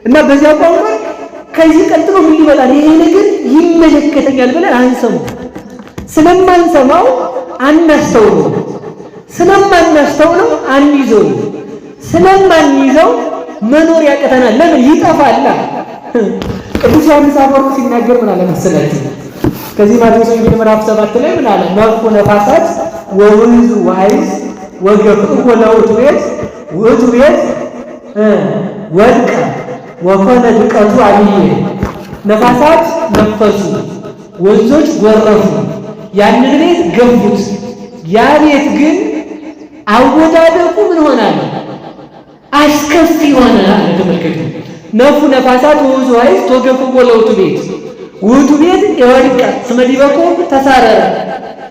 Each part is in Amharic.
እና በዚያ ቋንቋ ከዚህ ቀጥሎ ምን ይመጣል? ይሄ ነገር ይመለከተኛል ብለን አንሰማው። ስለማንሰማው አናስተውለው። ስለማናስተውለው አንይዘው። ስለማንይዘው መኖር ያቅተናል። ለምን ይጠፋል? ቅዱስ ዮሐንስ አፈወርቅ ሲናገር ምን አለ መሰላችሁ? ከዚህ ማቴዎስ ወንጌል ምዕራፍ 7 ላይ ምን አለ? ነፍሑ ነፋሳት ወውሕዙ ወሓይዝ ወገፍዕዎ ለውእቱ ቤት ውእቱ ቤት ወድቀ ወኮነ ድቀቱ ዐቢየ። ነፋሳት ነፈሱ፣ ወንዞች ጎረፉ፣ ያንን ቤት ገፉት። ያ ቤት ግን አወዳደቁ ምን ሆናል? አስከፊ ሆነ አለ። ተመልከቱ። ነፍሑ ነፋሳት ወውሕዙ ወሓይዝ ወገፍዕዎ ለውእቱ ቤት ውእቱ ቤት የወድቀ እስመ ዲበ ኩብ ተሳረረ።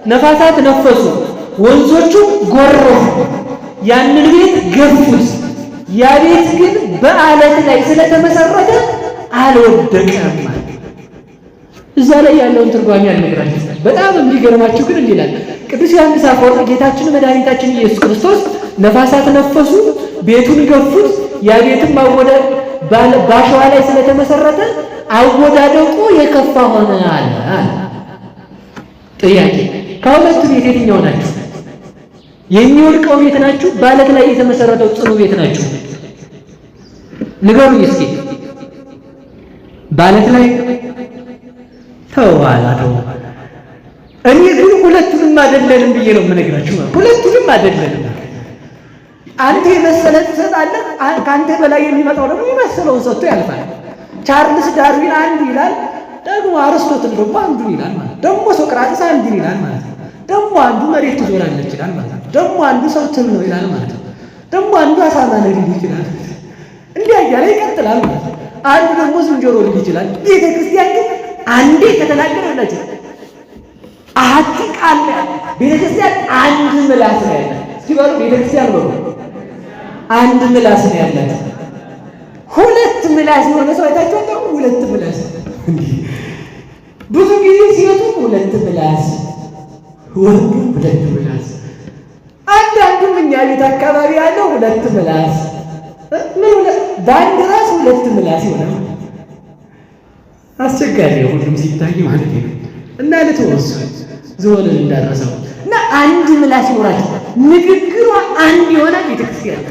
ነፋሳት ነፈሱ፣ ወንዞቹ ጎረፉ፣ ያንን ቤት ገፉት። ያ ቤት ግን በአለት ላይ ስለተመሰረተ አልወደቀም። እዛ ላይ ያለውን ትርጓሜ አልነግራችሁም። በጣም የሚገርማችሁ ግን እንዲህ ይላል ቅዱስ ዮሐንስ አፈወርቅ ጌታችን መድኃኒታችን ኢየሱስ ክርስቶስ ነፋሳት ነፈሱ፣ ቤቱን ገፉት፣ ያ ቤትም ባሸዋ ላይ ስለተመሰረተ አወዳደቁ የከፋ ሆነ አለ። ጥያቄ፣ ከሁለቱ ቤት የትኛው ናችሁ? የሚወድቀው ቤት ናችሁ? በአለት ላይ የተመሰረተው ጽኑ ቤት ናችሁ? ንገሩኝ እስኪ። በአለት ላይ ተው አላ ተው። እኔ ግን ሁለቱንም አይደለንም ብዬ ነው የምነግራችሁ። ሁለቱንም አይደለንም። አንተ የመሰለ ትሰጣለህ፣ ከአንተ በላይ የሚመጣው ደግሞ የመሰለውን ሰጥቶ ያልፋል። ቻርልስ ዳርዊን አንዱ ይላል፣ ደግሞ አርስቶትል ደግሞ አንዱ ይላል ማለት ደግሞ ሶቅራጥስ አንዱ ይላል ማለት ነው። ደግሞ አንዱ መሬት ትዞራለች ይላል ማለት ነው። ደግሞ አንዱ ሰው ትል ነው ይላል ማለት ነው። ደግሞ አንዱ አሳማ ነው ሊል ይችላል። እንዲያ እያለ ይቀጥላል ማለት ነው። አንዱ ደግሞ ዝንጀሮ ሊል ይችላል። ቤተ ክርስቲያን ግን አንዴ ከተናገረላችሁ አሐቲ ቃል ነው ያላት። ቤተ ክርስቲያን አንድ ምላስ ነው ያላት። እስኪ በሉ ቤተ ክርስቲያን በሉ አንድ ምላስ ነው ያላት። ሁለት ምላስ የሆነ ሰው አይታችሁ አታውቁም? ሁለት ምላስ ብዙ ጊዜ ሴቱ ሁለት ምላስ፣ ወንዱ ሁለት ምላስ፣ አንዳንዱም እኛ ቤት አካባቢ ያለው ሁለት ምላስ ምን በአንድ ራስ ሁለት ምላስ ይሆናል። አስቸጋሪ ነው ሁሉም ሲታይ ማለት ነው። እና ልትወሱ ዝሆንን እንዳረሰው እና አንድ ምላስ ይኖራችሁ፣ ንግግሯ አንድ የሆነ ቤተክርስቲያን።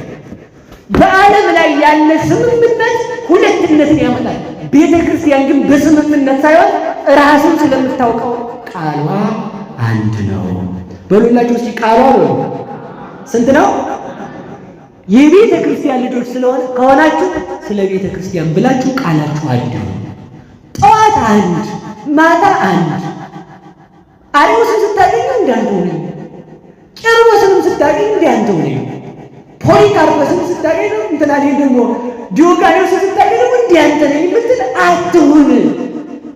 በዓለም ላይ ያለ ስምምነት ሁለትነትን ያመጣል። ቤተክርስቲያን ግን በስምምነት ሳይሆን ራሱን ስለምታውቀው ቃሏ አንድ ነው። በሉላችሁ እስኪ ቃሏ በሉ ስንት ነው? የቤተ ክርስቲያን ልጆች ስለሆነ ከሆናችሁ ስለ ቤተ ክርስቲያን ብላችሁ ቃላችሁ አንድ ነው። ጠዋት አንድ፣ ማታ አንድ። አርዮስን ስታገኙ እንዳንተው ነኝ፣ ቄርሎስንም ስታገኙ እንዳንተው ነኝ፣ ፖሊካርፖስን ስታገኝ ነው እንትና ደግሞ ዲዮጋኔዎስን ስታገኝ ደግሞ እንዳንተ ነኝ የምትል አትሁን።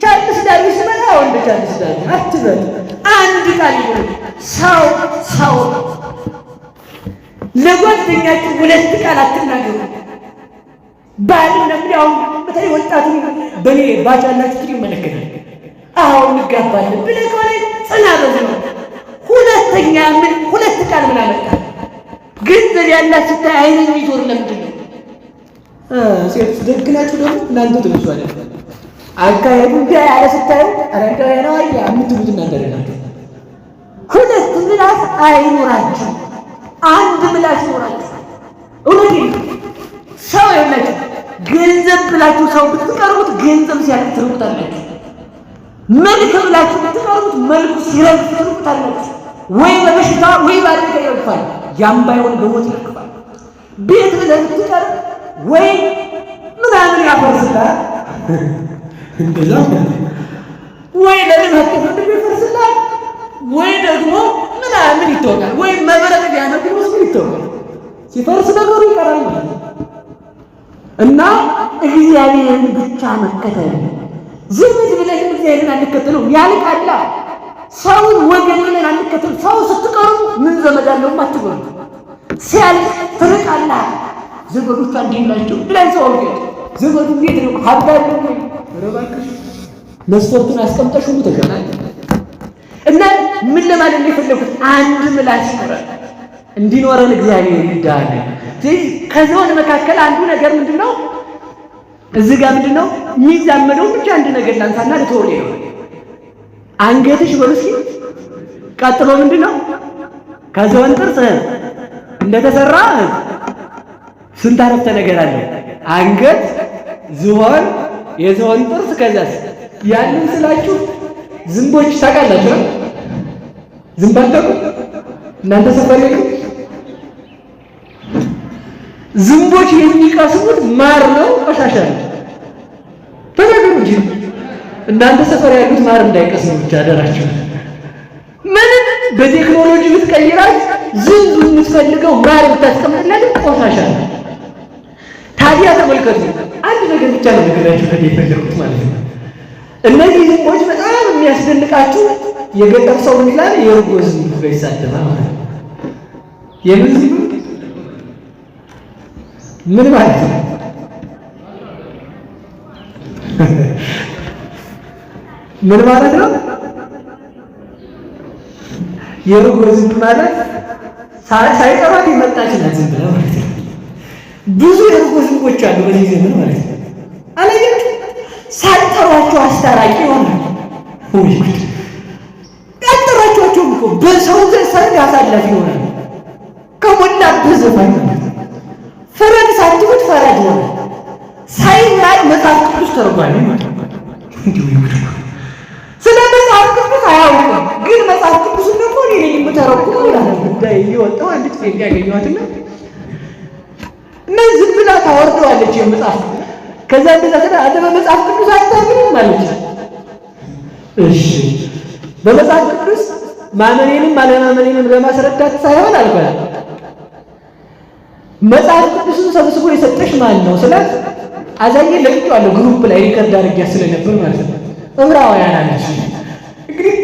ቻርልስ ዳርዊን ሲመጣ ወንድ ቻርልስ ዳርዊን አትበል። አንድ ቃል ይሁን። ሰው ሰው ለጓደኛችሁ ሁለት ቃል አትናገሩ። ባል እንግዲህ አሁን በተለይ ወጣቱ በኔ ባች ያላችሁ ይመለከታል። አዎ እንጋባለን ብለህ ከሆነ ጽና በዚህ ነው። ሁለተኛ ምን ሁለት ቃል ምን አመጣ? ገንዘብ ያላት ስታይ አይን የሚዞር ለምንድን ነው? ሴቶች ደግ ናችሁ ደግሞ እናንተ ትብሱ አይደል? አካሄዱ እንዲያ ያለ ስታዩ ኧረ እንደው ይሄ ነው አያ የምትሉት እናንተ አይደላችሁ። ሁለት ምላስ አይኖራችሁ፣ አንድ ምላስ ይኖራችሁ። እውነቴን ሰው የላችሁ ገንዘብ ብላችሁ ሰው ብትቀርቡት ገንዘብ ሲያልቅ ትርቁታላችሁ። መልክ ብላችሁ ብትቀርቡት መልኩ ሲረግፍ ትርቁታላችሁ። ወይ በበሽታ ወይ በአደጋ ይረግፋል። ያም ባይሆን በሞት ይረግፋል። ቤት ብለህ ብትቀርብ ወይ ምናምን ያፈርስልሃል እንደዛ ወይ ለምን ይፈርስልሃል፣ ወይ ደግሞ ምናምን ይታወቃል፣ ወይ መብረቅ ቢያነግር ውስጥ ይታወቃል። ሲፈርስ ነገሩ ይቀራል ማለት ነው። እና እግዚአብሔርን ብቻ መከተል ዘመድ ብለን እግዚአብሔርን አንከተለውም፣ ያልቃላ። ሰውን ወገን ብለን አንከተሉ። ሰው ስትቀርቡ ምን ዘመድ አለውም አትበሉ። ሲያልቅ ትርቃላ። ዘመዶቿ እንዲህ ናቸው ብለን ሰው ወገን ዘመዱ እንዴት ነው ሀብት አለው ወይ? ኧረ እባክሽ መስፈርቱን አስቀምጠሽ ሁሉ ተሻላል። እና ምን ለማለት ነው የፈለኩት? አንድ ምላስ ይኖረን እንዲኖረን እግዚአብሔር ይርዳን። ከዞን መካከል አንዱ ነገር ምንድነው? እዚህ ጋር ምንድን ነው የሚዛመደው? ብቻ አንድ ነገር ላንሳና ልተወው ነው። አንገትሽ በሉ እስኪ። ቀጥሎ ምንድን ነው? ከዝሆን ጥርስ እንደተሰራ ስንት አረፍተ ነገር አለ? አንገት፣ ዝሆን፣ የዝሆን ጥርስ። ከዛስ ያንን ስላችሁ ዝንቦች ታውቃላችሁ? ዝንብ አታውቁም እናንተ ሰፈር የለም? ዝንቦች የሚቀስሙት ማር ነው ቆሻሻ ነው? ተናገሩ እንጂ እናንተ ሰፈር ያሉት ማር እንዳይቀስሙ ብቻ አደራችሁ። ምንም በቴክኖሎጂ ብትቀይራት ዝንብ የምትፈልገው ማር ብታስቀምጥላት ቆሻሻ ነው። ታዲያ ተመልከቱ፣ አንድ ነገር ብቻ ነው ነገራችሁ የፈለኩት ማለት ነው። እነዚህ ዝንቦች በጣም የሚያስደንቃችሁ የገጠር ሰው ምን ይላል? የእርጎ ዝንብ ብሎ ይሳደባል ማለት ነው። የምን ዝንብ ምን ማለት ነው? ምን ማለት ነው? የእርጎ ዝንብ ማለት ሳይጠሯት የመጣች ናት ዝም ብላ ማለት ነው። ብዙ የእርጎ ዝንቦች አሉ በዚህ ዘመን ማለት ነው። አላያችሁ? ሳይጠሯቸው አስታራቂ ይሆናል። ወይ ጉድ! ያልጠራችኋቸውም እኮ በሰው ሰርግ አሳላፊ ይሆናል። ከሞላብህ ዘፋኝ ማለት ነው። ፍረድ ሳትሉት ፈራጅ ይሆናል። ሳይማር መጽሐፍ ቅዱስ ተርጓሚ ማለት ነው። እንዲሁ ይጉድ! ስለ መጽሐፍ ቅዱስ አያውቅም፣ ግን መጽሐፍ ቅዱስን ደግሞ እኔ ነኝ የምተረጉመው ይላል። ጉዳይ እየወጣሁ አንዲት ጴንጤ ያገኘኋትና እና ዝም ብላ ታወርደዋለች የመጽሐፍ ከዛ እንደዛ ስለ አንተ በመጽሐፍ ቅዱስ አታምንም አለች። እሺ በመጽሐፍ ቅዱስ ማመኔንም አለማመኔንም ለማስረዳት ሳይሆን አልኳት፣ መጽሐፍ ቅዱስን ሰብስቦ የሰጠሽ ማን ነው ስላት፣ አዛኜ ለቅቄዋለሁ group ላይ record አድርጊያ ስለነበር ማለት ነው። ዕብራውያን አለች። እንግዲህ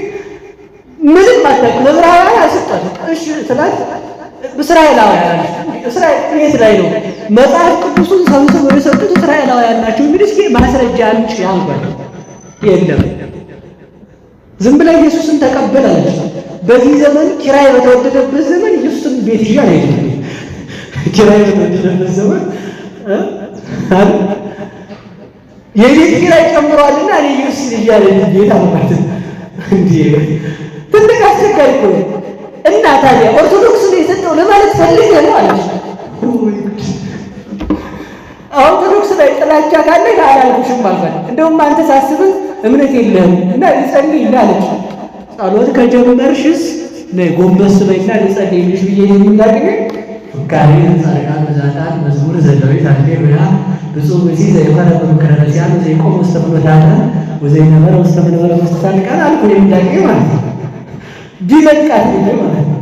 ምንም አታውቅም። ዕብራውያን አልሰጧትም። እሺ ስላት እስራኤላውያን አለች። እስራኤል የት ላይ ነው መጽሐፍ ቅዱሱን ሰብስበው የሰጡት? እስራኤላውያን ናቸው። እንግዲህ እስኪ ማስረጃ አምጪ አልኳት። የለም ዝም ብላ ኢየሱስን ተቀበል አለች። በዚህ ዘመን ኪራይ በተወደደበት ዘመን ኢየሱስን ቤት ይዤ አልሄድም። ኪራይ በተወደደበት ዘመን የቤት ኪራይ ጨምሯልና እኔ ኢየሱስን ይዤ አልሄድም ቤት አልኳት። እንዴ ትልቅ አስቸጋሪ እኮ ነው። እና ታዲያ ኦርቶዶክስ ነው የሰጠው ለማለት ፈልገህ ነው አለች። ኦርቶዶክስ ላይ ጥላቻ ካለ አላልኩሽም አልኳት። እንደውም አንተ ሳስብህ እምነት የለህም እና ልጸልይልህ አለች። ጸሎት ከጀመርሽስ ነይ ጎንበስ በይና ልጸልይልሽ ብዬ የምናገኝ ፍካሬ ጻድቃን ወጻድቃን መዝሙር ዘዳዊት አሌሉያ ብፁዕ ብእሲ ዘይኮነ በምክረ ረሲዓን ወዘይቆም ውስተ ፍኖተ ኃጥኣን ወዘይነበረ ውስተ መንበረ መስተጻድቃን አልኩ የምናገኝ ማለት ነው። ቢለቃት ማለት ነው።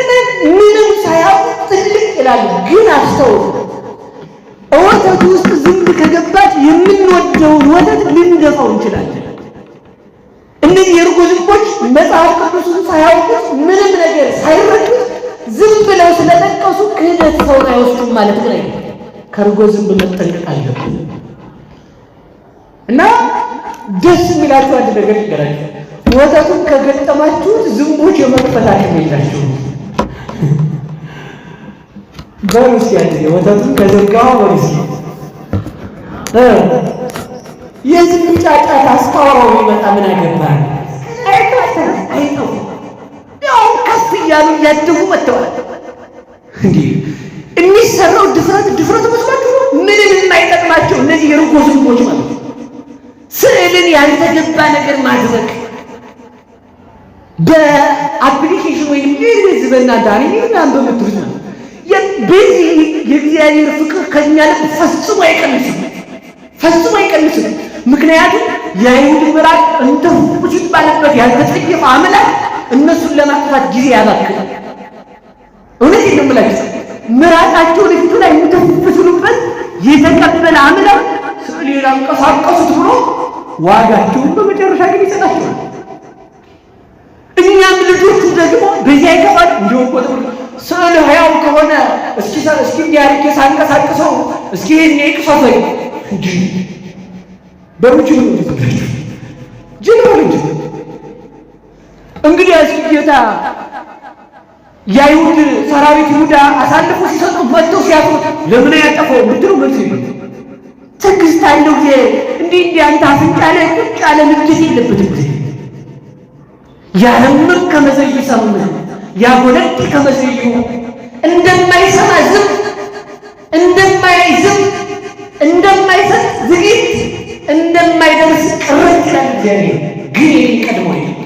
እና ምንም ሳያውቁ ጥልቅ ይላሉ። ግን አስተውሉ፣ ወተቱ ውስጥ ዝንብ ከገባች የምንወደውን ወተት ልንደፋው እንችላለን። እነዚህ የእርጎ ዝንቦች መጽሐፍ ቅዱስን ሳያውቁት ምንም ነገር ሳይረዱት ዝም ብለው ስለጠቀሱ ክህደት ሰውን አይወስዱም ማለት ግን አይደለም። ከእርጎ ዝንብ መጠንቀቅ አለብን። እና ደስ የሚላችሁ አንድ ነገር ይገራችሁ፣ ወተቱን ከገጠማችሁት ዝንቦች የመክፈት አቅም የላቸውም። በሉ እስኪ አንድ ጊዜ ወተቱን ከዘጋው በሉ እስኪ የዝንብ ጫጫታ አስታወራው የሚመጣ ምን አገባህ? አይጠፉም። ያው ከፍ እያሉ እያደጉ መጥተዋል። እንዲህ የሚሰራው ድፍረት ድፍረት መስሏችሁ ነው? ምንም የማይጠቅማቸው እነዚህ የርጎ ዝንቦች ማለት ነው። ስዕልን ያልተገባ ነገር ማድረግ በ application ወይም ሌሎች በእናንተ እኔ ምናምን በምትሉት ነው። በዚህ የእግዚአብሔር ፍቅር ከኛ ልብ ፈጽሞ አይቀንስም፣ ፈጽሞ አይቀንስም። ምክንያቱም የአይሁድ ምራቅ እንተፉ ሲባልበት ያልተጸየፈ አምላክ እነሱን ለማጥፋት ጊዜ ያባክናል። እውነት ነው የምላችሁ፣ ምራቃቸውን ፊቱ ላይ እንተፉ ሲሉበት የተቀበለ አምላክ ስዕሌን አንቀሳቀሱት ብሎ ዋጋቸውን በመጨረሻ ግን ይሰጣቸዋል። እኛም ልጆቹ ደግሞ በዚያ ይገባል። እንዲሁም ቆጥሩ ስዕል ሕያው ከሆነ እስኪ እስኪ እንዲያርጌ ሳንቀሳቅሰው እስኪ ይሄን ይቅሰፈኝ እንጂ በሩጭ ነው ጅል ነው እንጂ እንግዲህ እስኪ ጌታ የአይሁድ ሰራዊት ይሁዳ አሳልፎ ሲሰጡ መጥተው ሲያጥሩት ለምን ያጠፈው ምትሉ መልስ ይመጣ። ትዕግስት አለው እግዚአብሔር። እንዲህ እንዲህ አንተ አፍንጫ ላይ ቁጭ ያለ ንዴት የለበትም እግዚአብሔር። ያረምም ከመ ዘይሰምዕ ያጎነጥ ከመ ዘይሁ፣ እንደማይሰማ ዝም፣ እንደማያይ ዝም፣ እንደማይሰጥ ዝግት፣ እንደማይደርስ ቅርት ይላል እግዚአብሔር። ግን የሚቀድመው የለም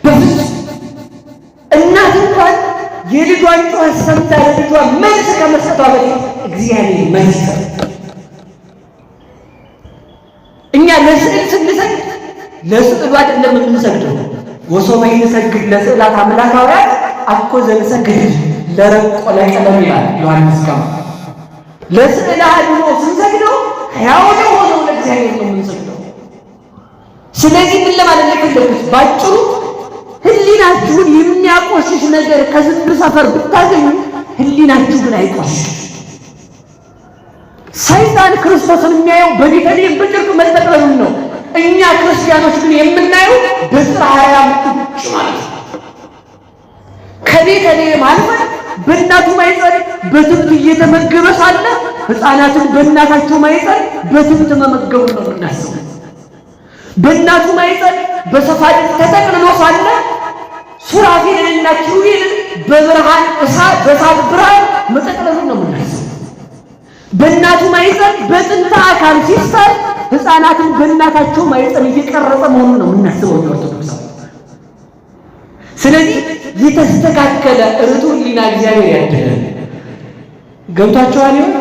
በፍጹም። እናት እንኳን የልጇን ጩኸት ሰምታ ለልጇ መልስ ከመስጠቷ በፊት እግዚአብሔር መልስ። እኛ ለስዕል ስንሰግድ ለስዕሉ አይደለም የምንሰግደው። ወሶበ ይንሰግድ ለስዕላት አምላካውያን አኮ ዘንሰግድ ለረቆ ለቀለም ይላል ዮሐንስ ከማ። ለስዕለ አድኖ ስንሰግደው ሕያው ለሆነው ለእግዚአብሔር ነው የምንሰግደው። ስለዚህ ምን ለማለት ነው የፈለኩት? ባጭሩ ሕሊናችሁን የሚያቆሽሽ ነገር ከዝንብ ሰፈር ብታገኙ ሕሊናችሁ ግን አይቆሽሽ። ሰይጣን ክርስቶስን የሚያየው በቤተልሔም በጨርቅ መጠቅለሉን ነው። እኛ ክርስቲያኖች ግን የምናየው በጽርሐ አርያም ቁጭ ማለት ነው። ከቤተልሔም አልፈን በእናቱ ማኅፀን በትብት እየተመገበ ሳለ ሕፃናትን በእናታቸው ማኅፀን በትብት መመገቡ ነው የምናስበው። በእናቱ ማኅፀን በሰፋድን ተጠቅልሎ ሳለ ሱራፌልንና ኪሩቤልን በብርሃን እሳት በእሳት ብርሃን መጠቅለሉን ነው የምናስበው። በእናቱ ማኅፀን በጥንተ አካል ሲሳል ሕፃናትን በእናታቸው ማኅፀን እየቀረጸ መሆኑን ነው የምናስበው ኦርቶዶክሳዊ። ስለዚህ የተስተካከለ ርቱዕ ሕሊና እግዚአብሔር ያድለን። ገብቷቸዋል ይሆን?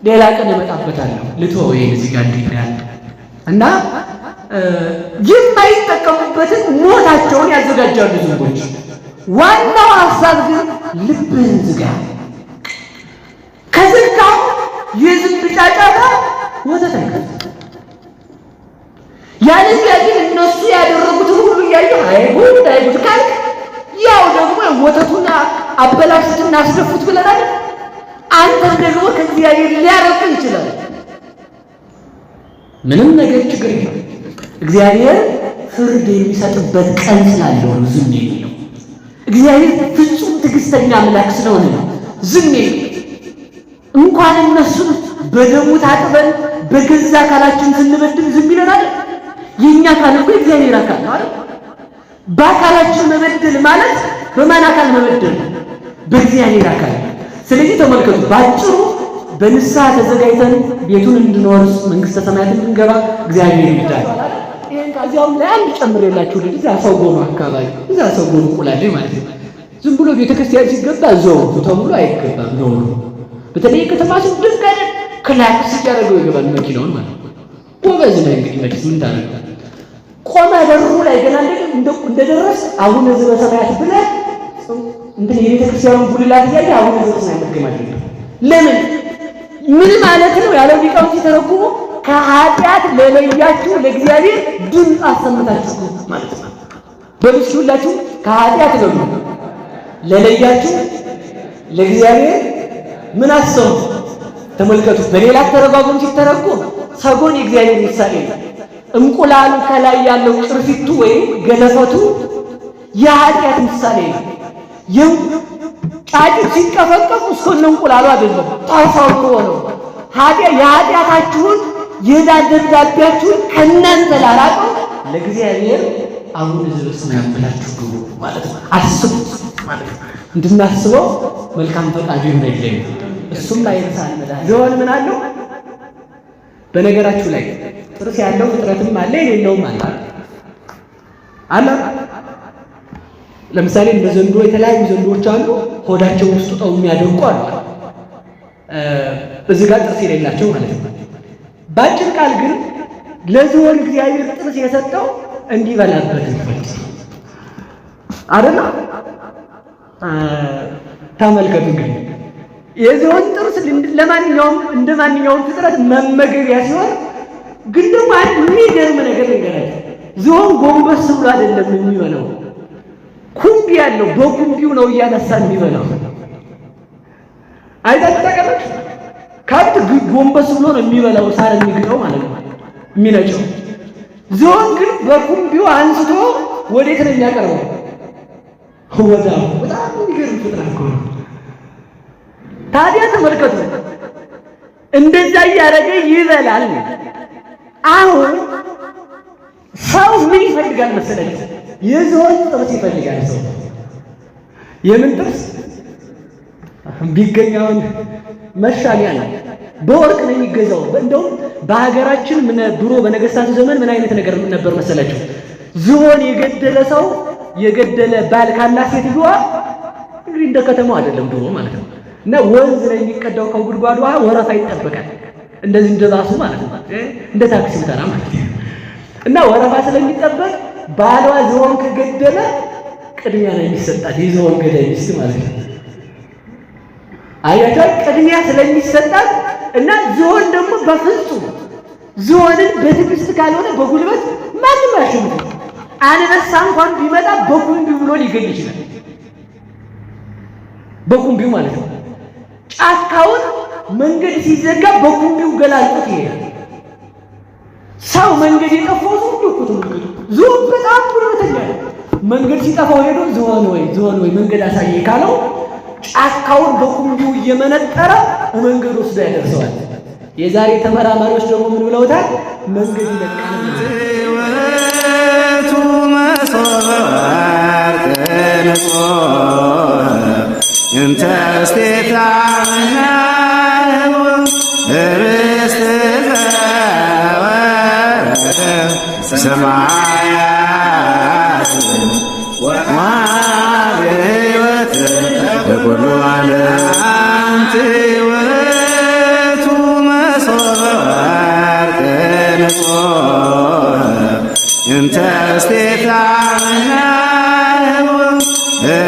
ሌላ ቀን እመጣበታለሁ። ልትወው ይሄን እዚህ ጋር እንዲህ እንዳለ እና የማይጠቀሙበትን ሞታቸውን ያዘጋጃሉ ዝንቦች። ዋናው ሀሳብ ግን ልብህን ዝጋ። ከዝጋው የዝንብ ጫጫታ ወተት አይከፍትም። ያለዚያ ግን እነሱ ያደረጉትን ሁሉ እያየህ አይጉድ አይጉድ ካልክ ያው ደግሞ ወተቱን አበላሹትና አስደፉት ብለናል። አንተም ደግሞ ከእግዚአብሔር ሊያረቁ ይችላል። ምንም ነገር ችግር የለም። እግዚአብሔር ፍርድ የሚሰጥበት ቀን ስላለው ነው ዝም የሚለው። እግዚአብሔር ፍጹም ትዕግስተኛ አምላክ ስለሆነ ነው ዝም የሚለው። እንኳን እነሱን በደሙ ታጥበን በገዛ አካላችን ስንበድል ዝም ይለናል። የኛ አካል እኮ የእግዚአብሔር አካል ነው አይደል? በአካላችን መበደል ማለት በማን አካል መበደል? በእግዚአብሔር አካል። ስለዚህ ተመልከቱ፣ ባጭሩ በንስሐ ተዘጋጅተን ቤቱን እንድንወርስ መንግስተ ሰማያት እንድንገባ እግዚአብሔር ይርዳል። ይሄን ከዚያውም ላይ አንድ ጨምሬላችሁ ልጅ እዛ ሰው ጎኑ አካባቢ እዛ ሰው ጎኑ እንቁላል ማለት ነው። ዝም ብሎ ቤተክርስቲያን ሲገባ ዘው ተብሎ አይገባም ነው። በተለይ ከተማ ሰው ድንገት ክላክስ እያደረገው ይገባል መኪናውን ማለት ነው። ጎበዝ ነህ እንግዲህ መቼስ ምን ታደርጋለህ? ቆመ በሩ ላይ ገና እንደደረስ አቡነ ዘበሰማያት ብለህ እንትን የቤተክርስቲያኑን ጉልላት እያየህ አቡነ ዘበሰማያት መድገም አለብህ። ለምን ምን ማለት ነው ያለው ሊቃውንት ሲተረጉሙ ከኃጢአት ለለያችሁ ለእግዚአብሔር ድምፅ አሰምታችሁ ማለት ነው። በሉ እስኪ ሁላችሁ ከኃጢአት በሉ ለለያችሁ ለእግዚአብሔር ምን አሰሙ? ተመልከቱ። በሌላ አተረጓጎም ሲተረጎም ሰጎን የእግዚአብሔር ምሳሌ ነው። እንቁላሉ ከላይ ያለው ቅርፊቱ ወይም ገለፈቱ የኃጢአት ምሳሌ ነው። ጫጩት ሲቀፈቀፉ እስከነ እንቁላሉ አይደለም ተሰብሮ ነው። የኃጢአታችሁን የዕዳ ደብዳቤያችሁን ከእናንተ ላራቀው ለእግዚአብሔር አቡነ ዘበሰማያት ብላችሁ ግቡ ማለት ነው። አስቡት ማለት ነው። እንድናስበው መልካም ፈቃዱ ይሁንልን። እሱም አይርሳን። ዝሆን ምን አለው? በነገራችሁ ላይ ጥርስ ያለው ፍጥረትም አለ የሌለውም አለ አለ። ለምሳሌ እንደ ዘንዶ የተለያዩ ዘንዶዎች አሉ። ሆዳቸው ውስጥ ጠው የሚያደርቁ አሉ። እዚህ ጋር ጥርስ የሌላቸው ማለት ነው። በአጭር ቃል ግን ለዝሆን እግዚአብሔር ጥርስ የሰጠው እንዲበላበት ነው አይደል? ተመልከቱ እንግዲህ የዝሆን ጥርስ ለማንኛውም እንደ ማንኛውም ፍጥረት መመገቢያ ሲሆን፣ ግን ደግሞ አንድ የሚገርም ነገር ልንገራችሁ። ዝሆን ጎንበስ ብሎ አይደለም የሚበላው፣ ኩምቢ ያለው በኩምቢው ነው እያነሳ የሚበላው። አይታችሁ ታውቃላችሁ? ከብት ጎንበስ ብሎ ነው የሚበላው፣ ሳር የሚግጠው ማለት ነው የሚነጨው። ዝሆን ግን በኩምቢው አንስቶ ወዴት ነው የሚያቀርበው? ወደ አፉ። በጣም የሚገርም ፍጥረት እኮ ነው። ታዲያ ተመልከቱ፣ እንደዛ እያደረገ ይበላል። አሁን ሰው ምን ይፈልጋል መሰለህ? የዝሆን ጥርስ ይፈልጋል ሰው። የምን ጥርስ ቢገኝ አሁን መሻሚያ ነው፣ በወርቅ ነው የሚገዛው። እንደውም በሀገራችን ምን ድሮ በነገስታቱ ዘመን ምን አይነት ነገር ነበር መሰላችሁ? ዝሆን የገደለ ሰው፣ የገደለ ባል ካላት ሴትዮዋ፣ እንግዲህ እንደ ከተማው አይደለም ድሮ ማለት ነው። እና ወንዝ ላይ የሚቀዳው ከጉድጓድ ውሃ ወረፋ ይጠበቃል። እንደዚህ እንደ ባሱ ማለት ነው፣ እንደ ታክሲ ተራ ማለት ነው። እና ወረፋ ስለሚጠበቅ ባሏ ዝሆን ከገደለ ቅድሚያ ነው የሚሰጣት፣ የዝሆን ገዳይ ሚስት ማለት ነው። አያቸው፣ ቅድሚያ ስለሚሰጣት። እና ዝሆን ደግሞ በፍጹም ዝሆንን በትዕግስት ካልሆነ በጉልበት ማንም አያሸንፍም። አንበሳ እንኳን ቢመጣ በኩምቢው ብሎ ሊገል ይችላል። በኩምቢው ማለት ነው። ጫካውን መንገድ ሲዘጋ በኩምቢው ገላልጦት ይሄዳል። ሰው መንገድ የጠፋው ሰው ሁሉ እኮ ተመልከቱ። ዝሆን በጣም ጉልበተኛ ነው። መንገድ ሲጠፋው ሄዶ "ዝሆን ወይ፣ ዝሆን ወይ፣ መንገድ አሳየኝ" ካለው ጫካውን በኩምቢው እየመነጠረ መንገድ ወስዶ ያደርሰዋል። የዛሬ ተመራማሪዎች ደግሞ ምን ብለውታል? መንገድ ይለቃል። ውእቱ መሶበ ወርቅ ንጹሕ እንተ ውስቴታ ርስት ዘወረደ ሰማያት ወሃበ ሕይወት ለኩሉ ዓለም። አንቲ ውእቱ መሶበ ወርቅ ንጹሕ እንተ ውስቴታ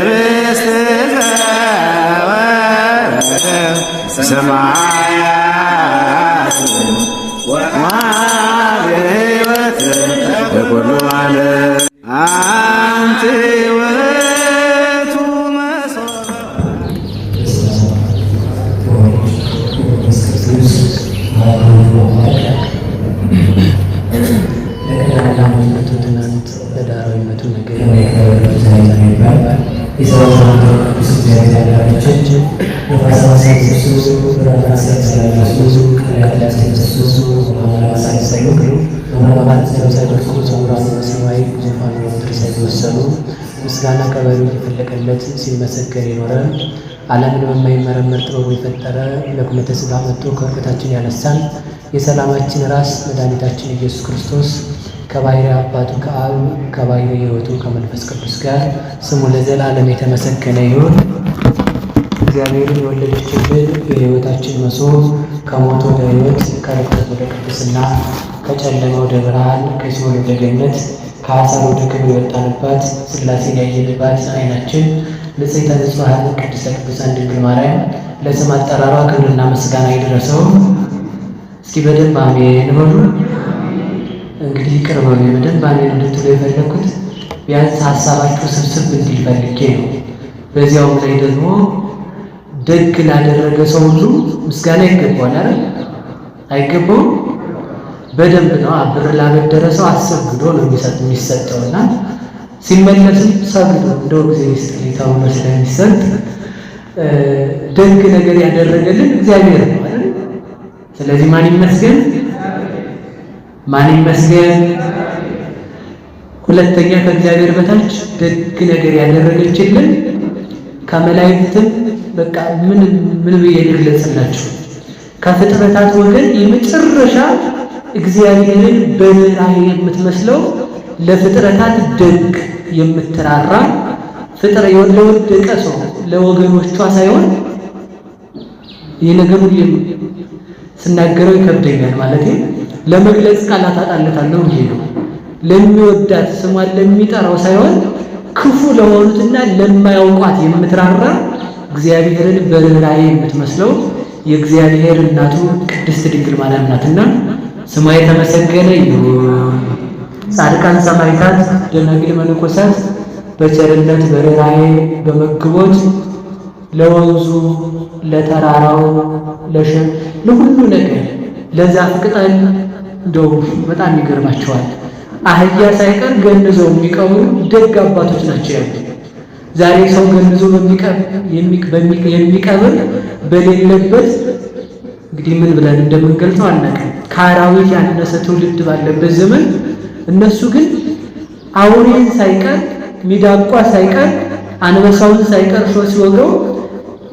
ርስት ዘወረደ ሰማያት ወሃበ ሕይወት ለኩሉ ዓለም። አንቲ ውእቱ መሶበ ወመንፈስ ቅዱስ አሐዱ አምላክ። ለቀዳማዊነቱ ትናንት፣ ለዳህራዊነቱ ነገ የሚባል የሰራዊት ቅዱስ እግዚአብሔር አምላካችን ነፋሳት ሳይነሱ፣ ብርሃናት ሳይመላለሱ፣ ቀላያት ሳይፈሱ፣ መሃላት ሳይጸኑ፣ መብራት ሳይወድቁ፣ ዘውራን በሰማይ ዙፋኑ በምድር ሳይመሰሉ፣ ምስጋና ከበሩ እየፈለቀለት ሲመሰገን የኖረ፣ ዓለምን በማይመረመር ጥበቡ የፈጠረ፣ ለኩነተ ሥጋ መጥቶ ከውድቀታችን ያነሳን የሰላማችን ራስ መድኃኒታችን ኢየሱስ ክርስቶስ ከባሕርይ አባቱ ከአብ ከባሕርይ ሕይወቱ ከመንፈስ ቅዱስ ጋር ስሙ ለዘላለም የተመሰገነ ይሁን። እግዚአብሔርን የወለደችልን የሕይወታችን መሶብ፣ ከሞት ወደ ሕይወት፣ ከርኩሰት ወደ ቅድስና፣ ከጨለማ ወደ ብርሃን፣ ከሲኦል ወደ ገነት፣ ከአሳር ወደ ክብር የወጣንባት፣ ሥላሴን ያየንባት ዓይናችን ንጽሕተ ንጹሐን ቅድስተ ቅዱሳን ድንግል ማርያም ለስም አጠራሯ ክብርና ምስጋና ይድረሰው። እስኪ በደንብ አሜን በሉ። እንግዲህ ይቅር በሉ። በደንብ አሜን እንድትሉ የፈለግኩት ቢያንስ ሀሳባችሁ ስብስብ እንዲል ፈልጌ ነው። በዚያውም ላይ ደግሞ ደግ ላደረገ ሰው ሁሉ ምስጋና ይገባዋል አይደል? አይገባውም? በደንብ ነው። ብር ላበደረ ሰው አሰግዶ ነው የሚሰጠውና ሲመለስም ሰግዶ እንደው ጊዜ ይስጥልኝ ተብሎ ስለሚሰጥ ደግ ነገር ያደረገልን እግዚአብሔር ነው አይደል? ስለዚህ ማን ይመስገን? ማን ይመስገን? ሁለተኛ ከእግዚአብሔር በታች ደግ ነገር ያደረገችልን ከመላእክትም በቃ ምን ምን ብዬ ልግለጽላችሁ? ከፍጥረታት ወገን የመጨረሻ እግዚአብሔርን በርኅራኄ የምትመስለው፣ ለፍጥረታት ደግ የምትራራ፣ ፍጥረ ለወደቀ ሰው ለወገኖቿ ሳይሆን፣ ይህ ነገር ሁሌም ስናገረው ይከብደኛል፣ ማለት ለመግለጽ ቃላት አጣለታለሁ ብዬ ነው። ለሚወዳት ስሟን ለሚጠራው ሳይሆን ክፉ ለሆኑትና ለማያውቋት የምትራራ፣ እግዚአብሔርን በርኅራኄ የምትመስለው የእግዚአብሔር እናቱ ቅድስት ድንግል ማርያም ናትና ስሟ የተመሰገነ ይሁን። ጻድቃን ሰማዕታት፣ ደናግል መነኮሳት በቸርነት በርኅራኄ በመግቦት ለወንዙ፣ ለተራራው፣ ለሁሉ ነገር፣ ለዛፍ ቅጠል እንደው በጣም ይገርማቸዋል። አህያ ሳይቀር ገንዘው የሚቀብሩ ደግ አባቶች ናቸው ያሉት። ዛሬ ሰው ገንዞ የሚቀብር በሌለበት እንግዲህ ምን ብለን እንደምንገልጸው አናውቅም። ከአራዊት ያነሰ ትውልድ ባለበት ዘመን እነሱ ግን አውሬን ሳይቀር፣ ሚዳቋ ሳይቀር፣ አንበሳውን ሳይቀር ሾህ ሲወጋው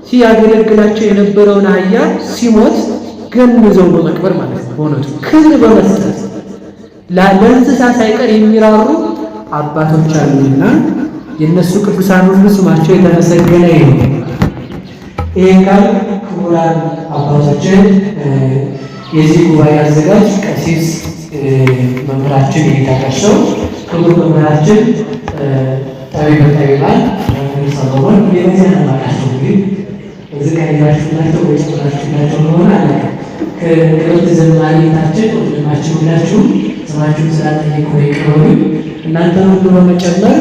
ሲያገለግላቸው የነበረውን አህያ ሲሞት ገንዘው በመቅበር ማለት ነው። በእውነቱ ክብር በመስጠት ለእንስሳ ሳይቀር የሚራሩ አባቶች አሉና የእነሱ ቅዱሳን ሁሉ ስማቸው የተመሰገነ ይሁን። ይህን ቃል ክቡራን አባቶችን የዚህ ጉባኤ አዘጋጅ ቀሲስ መምህራችን የጌታቸው፣ ክቡር መምህራችን ጠቢበ ጠቢባን መምህር ሰሎሞን፣ የበዚያ ነው የማውቃቸው። እንግዲህ እዚህ ጋር ይዛችሁላቸው ወይ ጨምራችሁላቸው እንደሆነ አላውቅም። ክብርት ዘማሪታችን ወንድማችን ሁላችሁም ስማችሁን ስላልጠየቅኩ ይቅር በሉኝ። እናንተን ሁሉ በመጨመር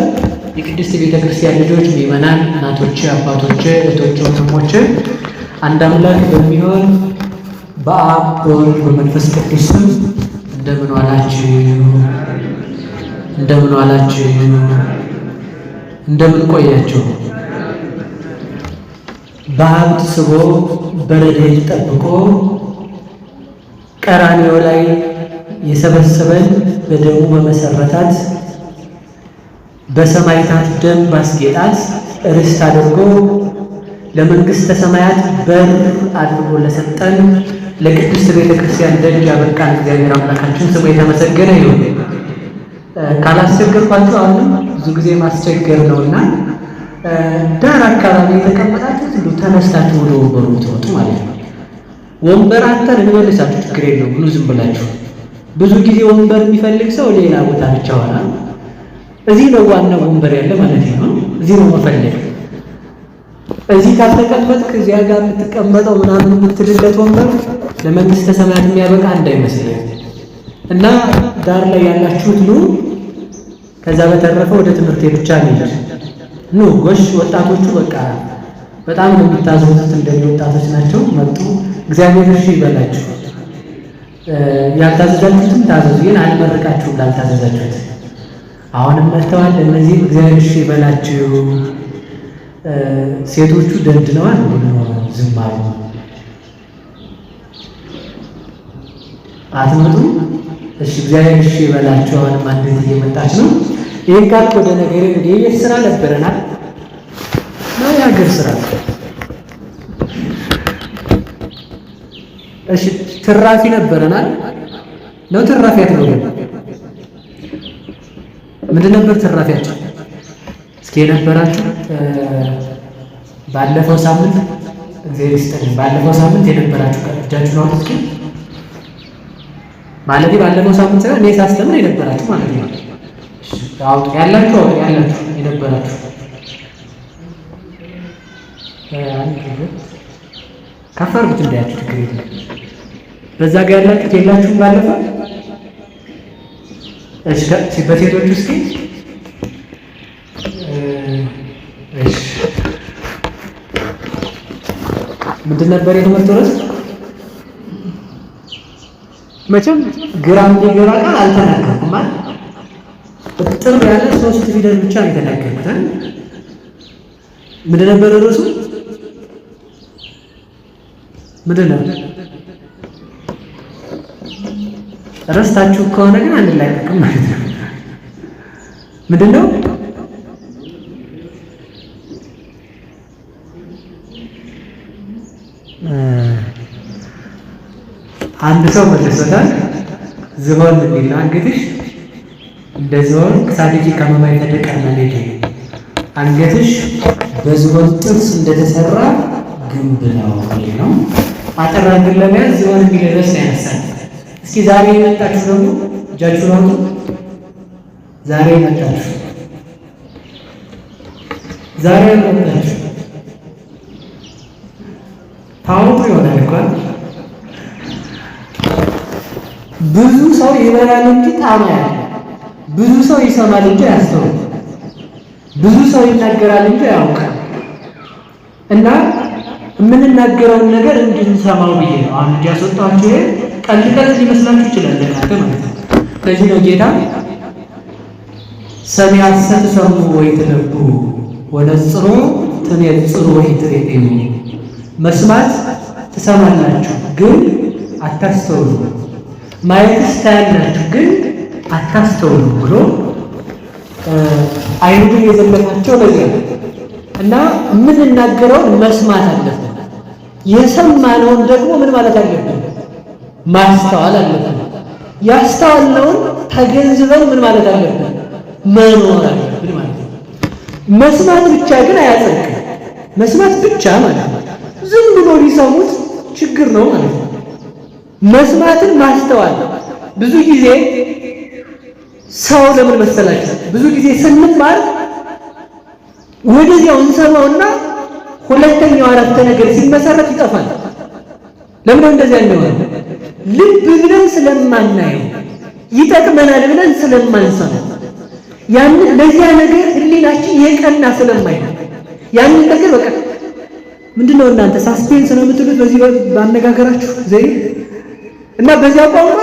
የቅድስት ቤተ ክርስቲያን ልጆች ምእመናን፣ እናቶቼ፣ አባቶቼ፣ እህቶቼ፣ ወንድሞቼ፣ አንድ አምላክ በሚሆን በአብ በወልድ በመንፈስ ቅዱስ ስም እንደምን ዋላችሁ? እንደምን ዋላችሁ? እንደምን ቆያችሁ? በሀብት ስቦ በረድኤት ጠብቆ ቀራንዮ ላይ የሰበሰበን፣ በደሙ በመሰረታት፣ በሰማዕታት ደም ባስጌጣት፣ ርስት አድርጎ ለመንግሥተ ሰማያት በር አድርጎ ለሰጠን ለቅድስት ቤተ ክርስቲያን ደጅ ያበቃን እግዚአብሔር አምላካችን ስሙ የተመሰገነ ይሁን። ካላስቸገርኳቸው አሁንም ብዙ ጊዜ ማስቸገር ነውና ዳር አካባቢ የተቀመጣችሁት እንደው ተነስታችሁ ወደ ወንበሩ ትወጡ ማለት ነው። ወንበር አተን እንመልሳችሁ፣ ችግር የለውም። ኑ ዝም ብላችሁ። ብዙ ጊዜ ወንበር የሚፈልግ ሰው ሌላ ቦታ ብቻ ሆናል። እዚህ ነው ዋናው ወንበር ያለ ማለት ነው። እዚህ ነው መፈለግ። እዚህ ካልተቀመጥክ እዚያ ጋር የምትቀመጠው ምናምን የምትልለት ወንበር ለመንግስተ ሰማያት የሚያበቃ እንዳይመስልህ እና ዳር ላይ ያላችሁት ኑ። ከዛ በተረፈ ወደ ትምህርቴ ብቻ እንሂድ። ኑ ጎሽ፣ ወጣቶቹ በቃ በጣም ነው የሚታዘዙት፣ እንደኔ ወጣቶች ናቸው። መጡ። እግዚአብሔር እሺ ይበላችሁ። ያልታዘዛችሁትም ታዘዙ፣ ግን አልመረቃችሁም ላልታዘዛችሁት። አሁንም መጥተዋል። እነዚህም እግዚአብሔር እሺ ይበላችሁ። ሴቶቹ ደንድነዋል፣ ዝም አሉ። አትመጡ። እሺ፣ እግዚአብሔር እሺ ይበላችሁ። አሁንም አንዲት እየመጣች ነው። ይህን ካልኩ ወደ ነገር። እንግዲህ የቤት ስራ ነበረናል ነው የሀገር ስራ። እሺ፣ ትራፊ ነበረናል ነው ትራፊ አትኖርም። ምንድን ነበር ትራፊያቸው? እስኪ የነበራችሁ ባለፈው ሳምንት፣ እግዚአብሔር ይስጥልኝ። ባለፈው ሳምንት የነበራችሁ እጃችሁን አውጡ እስኪ። ማለት ባለፈው ሳምንት ሳይሆን እኔ ሳስተምር የነበራችሁ ማለት ነው። አውጡ ያላችሁ፣ አውጡ ያላችሁ የነበራችሁ። አንድ ሁለት ከፍ አድርጉት እንዳያችሁ፣ ችግር የለም። በዛ ጋር ያላችሁት የላችሁም ባለፈው? እሺ፣ በሴቶች እስኪ። እሺ፣ ምንድን ነበር የትምህርቱ ርዕስ? መቼም ግራ እንዲገባ ቃል አልተናገርኩም አይደል? እጥር ያለ ሶስት ፊደል ብቻ ነው የተናገርኩት አይደል? ምንድን ነበር ርዕሱ? ምንድን ነው? ረስታችሁ ከሆነ ግን አንላቀቅም ማለት ነው። ምንድን ነው? አንድ ሰው መልሶታል። ዝሆን የሚል ነው። አንገትሽ እንደ ዝሆን፣ ክሳድኪ ከመ ማኅተመ ቀርመኔ፣ አንገትሽ በዝሆን ጥርስ እንደተሰራ ግንብ ነው የሚል ነው። አጠር አድርገን ለመያዝ ዝሆን የሚል ርዕስ ነው ያነሳል። እስኪ ዛሬ የመጣችሁ ደግሞ እጃችሁን አውጡ። ዛሬ የመጣችሁ፣ ዛሬ የመጣችሁ ታወጡ ይሆናል እንኳን። ብዙ ሰው ይበላል እንጂ ጣዕም አያውቅም። ብዙ ሰው ይሰማል እንጂ አያስተውልም። ብዙ ሰው ይናገራል እንጂ አያውቅም። እና የምንናገረውን ነገር እንድንሰማው ብዬ ነው አሁን እንዲያስወጣችሁ። ይሄ ቀልድ ቀልድ ሊመስላችሁ ይችላል ለእናንተ ማለት ነው። ለዚህ ነው ጌታ ሰሚዐሰ ትሰምዑ ወኢትነብቡ ወነጽሮ ትኔጽሩ ወኢትሬእዩ፣ መስማት ትሰማላችሁ ግን አታስተውሉ፣ ማየትስ ታያላችሁ ግን አታስተውሉ ብሎ አይሁድን የዘለፋቸው ለዚያ ነው። እና የምንናገረውን መስማት አለብን። የሰማነውን ደግሞ ምን ማለት አለብን? ማስተዋል አለብን። ያስተዋልነውን ተገንዝበን ምን ማለት አለብን? መኖር አለብን ማለት ነው። መስማት ብቻ ግን አያጸድቅም። መስማት ብቻ ማለት ነው ዝም ብሎ ሊሰሙት ችግር ነው ማለት ነው። መስማትን ማስተዋል ብዙ ጊዜ ሰው ለምን መሰላችሁ? ብዙ ጊዜ ስንማር ወደዚያው እንሰማውና ሁለተኛው አረፍተ ነገር ሲመሰረት ይጠፋል። ለምን እንደዚያ እንደሆነ ልብ ብለን ስለማናየው ይጠቅመናል ብለን ስለማንሰማው ያንን ለዚያ ነገር ህሊናችን የቀና ስለማይሆን ያንን ነገር በቃ ምንድነው እናንተ suspense ነው የምትሉት በዚህ ባነጋገራችሁ ዘይ እና በዚያ ቋንቋ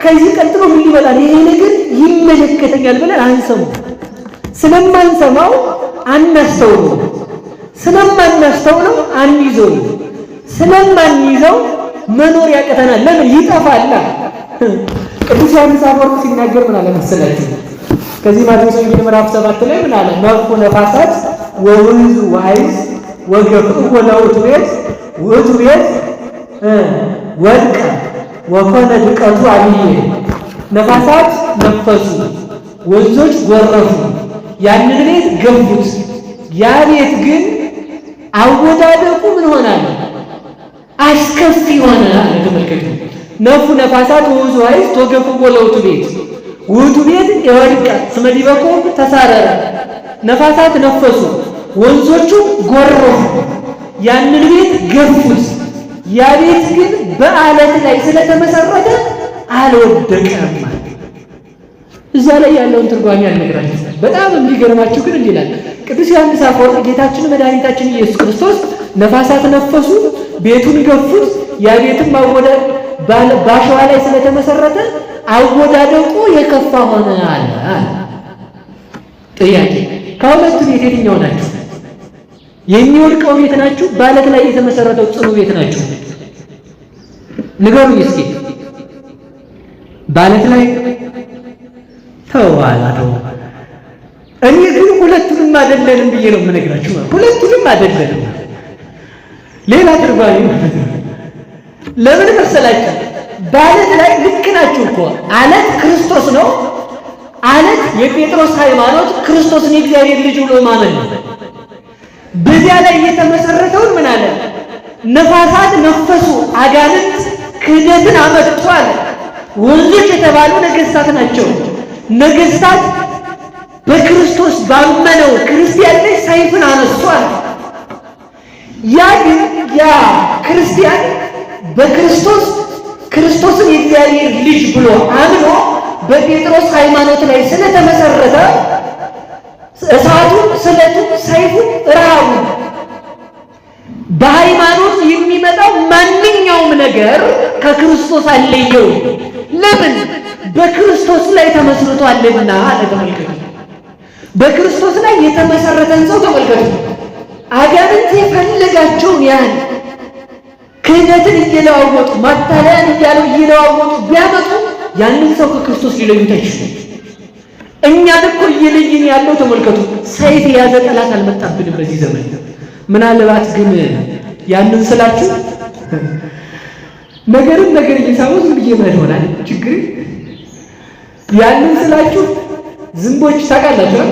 ከዚህ ቀጥሎ ምን ይበላል ይሄ ነገር ይመለከተኛል ብለን አንሰማው። ስለማንሰማው አናስተውለው፣ ስለማናስተውለው አንይዘው፣ ስለማንይዘው መኖር ያቅተናል። ለምን ይጠፋል? ቅዱስ ዮሐንስ አፈወርቅ ሲናገር ምን አለ መሰላችሁ? ከዚህ ማቴዎስ ወንጌል ምዕራፍ 7 ላይ ምን አለ? ነፍሑ ነፋሳት ወውሕዙ ወሓይዝ ወገፍዕዎ ለውእቱ ቤት ውእቱ ቤት ወድቀ ወኮነ ድቀቱ ዐቢየ። ነፋሳት ነፈሱ፣ ወንዞች ጎረፉ፣ ያንን ቤት ገፉት። ያ ቤት ግን አወዳደቁ ምን ሆናል? አስከፊ ሆነ አለ። ተመልከቱ። ነፉ ነፋሳት ወውሕዙ ወሓይዝ ወገፍዕዎ ለውእቱ ቤት ውእቱ ቤት የወድቀ እስመ ዲበ ኮኩሕ ተሳረረ። ነፋሳት ነፈሱ፣ ወንዞቹ ጎረፉ፣ ያንን ቤት ገፉት። ያ ቤት ግን በአለት ላይ ስለተመሰረተ አልወደቀም። እዛ ላይ ያለውን ትርጓሜ አልነግራችሁም። በጣም የሚገርማችሁ ግን እንዲህ ይላል ቅዱስ ዮሐንስ አፈወርቅ ጌታችን መድኃኒታችን ኢየሱስ ክርስቶስ ነፋሳት ነፈሱ፣ ቤቱን ገፉት፣ ያ ቤትም ባሸዋ ላይ ስለተመሰረተ አወዳደቁ የከፋ ሆነ አለ። ጥያቄ ከሁለቱ ቤት የትኛው ናችሁ? የሚወድቀው ቤት ናችሁ? በአለት ላይ የተመሰረተው ጽኑ ቤት ናችሁ? ንገሩኝ እስኪ። በአለት ላይ ተው አላ ተው። እኔ ግን ሁለቱንም አይደለንም ብዬ ነው የምነግራችሁ። ሁለቱንም አይደለንም። ሌላ ትርጓሜ ማለት ነው። ለምን መሰላችሁ? በአለት ላይ ልክ ናችሁ እኮ። አለት ክርስቶስ ነው። አለት የጴጥሮስ ሃይማኖት ክርስቶስን የእግዚአብሔር ልጅ ብሎ ማመን ነው። በዚያ ላይ የተመሰረተውን ምን አለ? ነፋሳት ነፈሱ፣ አጋንንት ክህደትን አመጡ አለ። ወንዞች የተባሉ ነገስታት ናቸው። ነገስታት በክርስቶስ ባመነው ክርስቲያን ላይ ሰይፍን አነሱ አለ። ያ ግን ያ ክርስቲያን በክርስቶስ ክርስቶስን የእግዚአብሔር ልጅ ብሎ አምኖ በጴጥሮስ ሃይማኖት ላይ ስለተመሰረተ እሳቱ፣ ስለቱ፣ ሰይፉ፣ ረሃቡ በሃይማኖት የሚመጣው ማንኛውም ነገር ከክርስቶስ አልለየው። ለምን? በክርስቶስ ላይ ተመስርቷልና አለ። ተመልከቱ፣ በክርስቶስ ላይ የተመሰረተን ሰው ተመልከቱ። አጋንንት የፈለጋቸውን ያህል ክህደትን እየለዋወጡ ማታለያን እያሉ እየለዋወጡ ቢያመጡ ያንን ሰው ከክርስቶስ ሊለዩት አይችሉም። እኛን እኮ እየለየን ያለው ተመልከቱ፣ ሰይፍ የያዘ ጠላት አልመጣብንም በዚህ ዘመን። ምናልባት ግን ያንን ስላችሁ ነገርን ነገር እየሳቡ ዝም ብዬ መሄድ ሆናል ችግር። ያንን ስላችሁ ዝንቦች ታውቃላችሁ?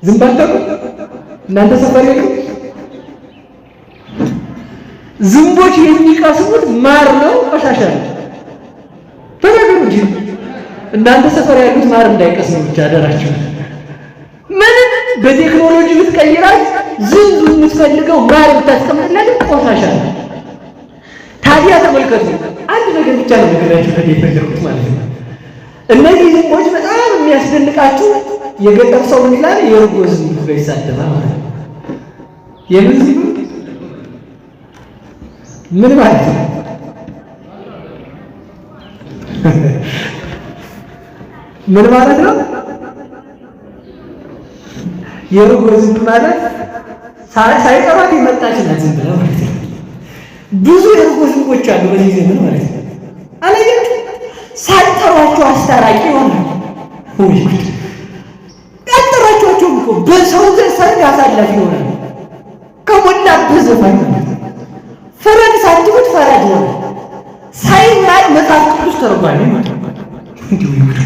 ዝንብ አታውቁም? እናንተ ሰፈር የለም? ዝንቦች የሚቀስሙት ማር ነው፣ ቆሻሻ ነው። ተናገሩ እንጂ እናንተ ሰፈር ያሉት ማር እንዳይቀስሙ ብቻ አደራችሁ። ምንም በቴክኖሎጂ ብትቀይራት ዝንብ የምትፈልገው ማር ብታስቀምጥላት ቆሻሻ ነው። ታዲያ ተመልከቱ፣ አንድ ነገር ብቻ ነው ነገራችሁ የፈለኩት ማለት ነው። እነዚህ ዝንቦች በጣም የሚያስደንቃችሁ የገጠር ሰው ምን ይላል? የእርጎ ዝንብ ብሎ ይሳደባል ማለት ነው። የምን ዝንብ ምን ማለት ነው? ምን ማለት ነው? የእርጎ ዝንብ ማለት ሳይጠሯት የመጣች ናት ዝንብ ነው ማለት ነው። ብዙ የእርጎ ዝንቦች አሉ በዚህ ዘመን ማለት ነው። አላያችሁ? ሳትጠሯቸው አስታራቂ ይሆናል። ወይ ጉድ! ያልጠራችኋቸውም እኮ በሰው ሰርግ አሳላፊ ይሆናል። ከሞላብህ ዘፋኝ ማለት ነው። ፍረድ ሳትሉት ፈራጅ ይሆናል። ሳይማር መጽሐፍ ቅዱስ ተርጓሚ ማለት ነው። እንዲሁ ይጉድ!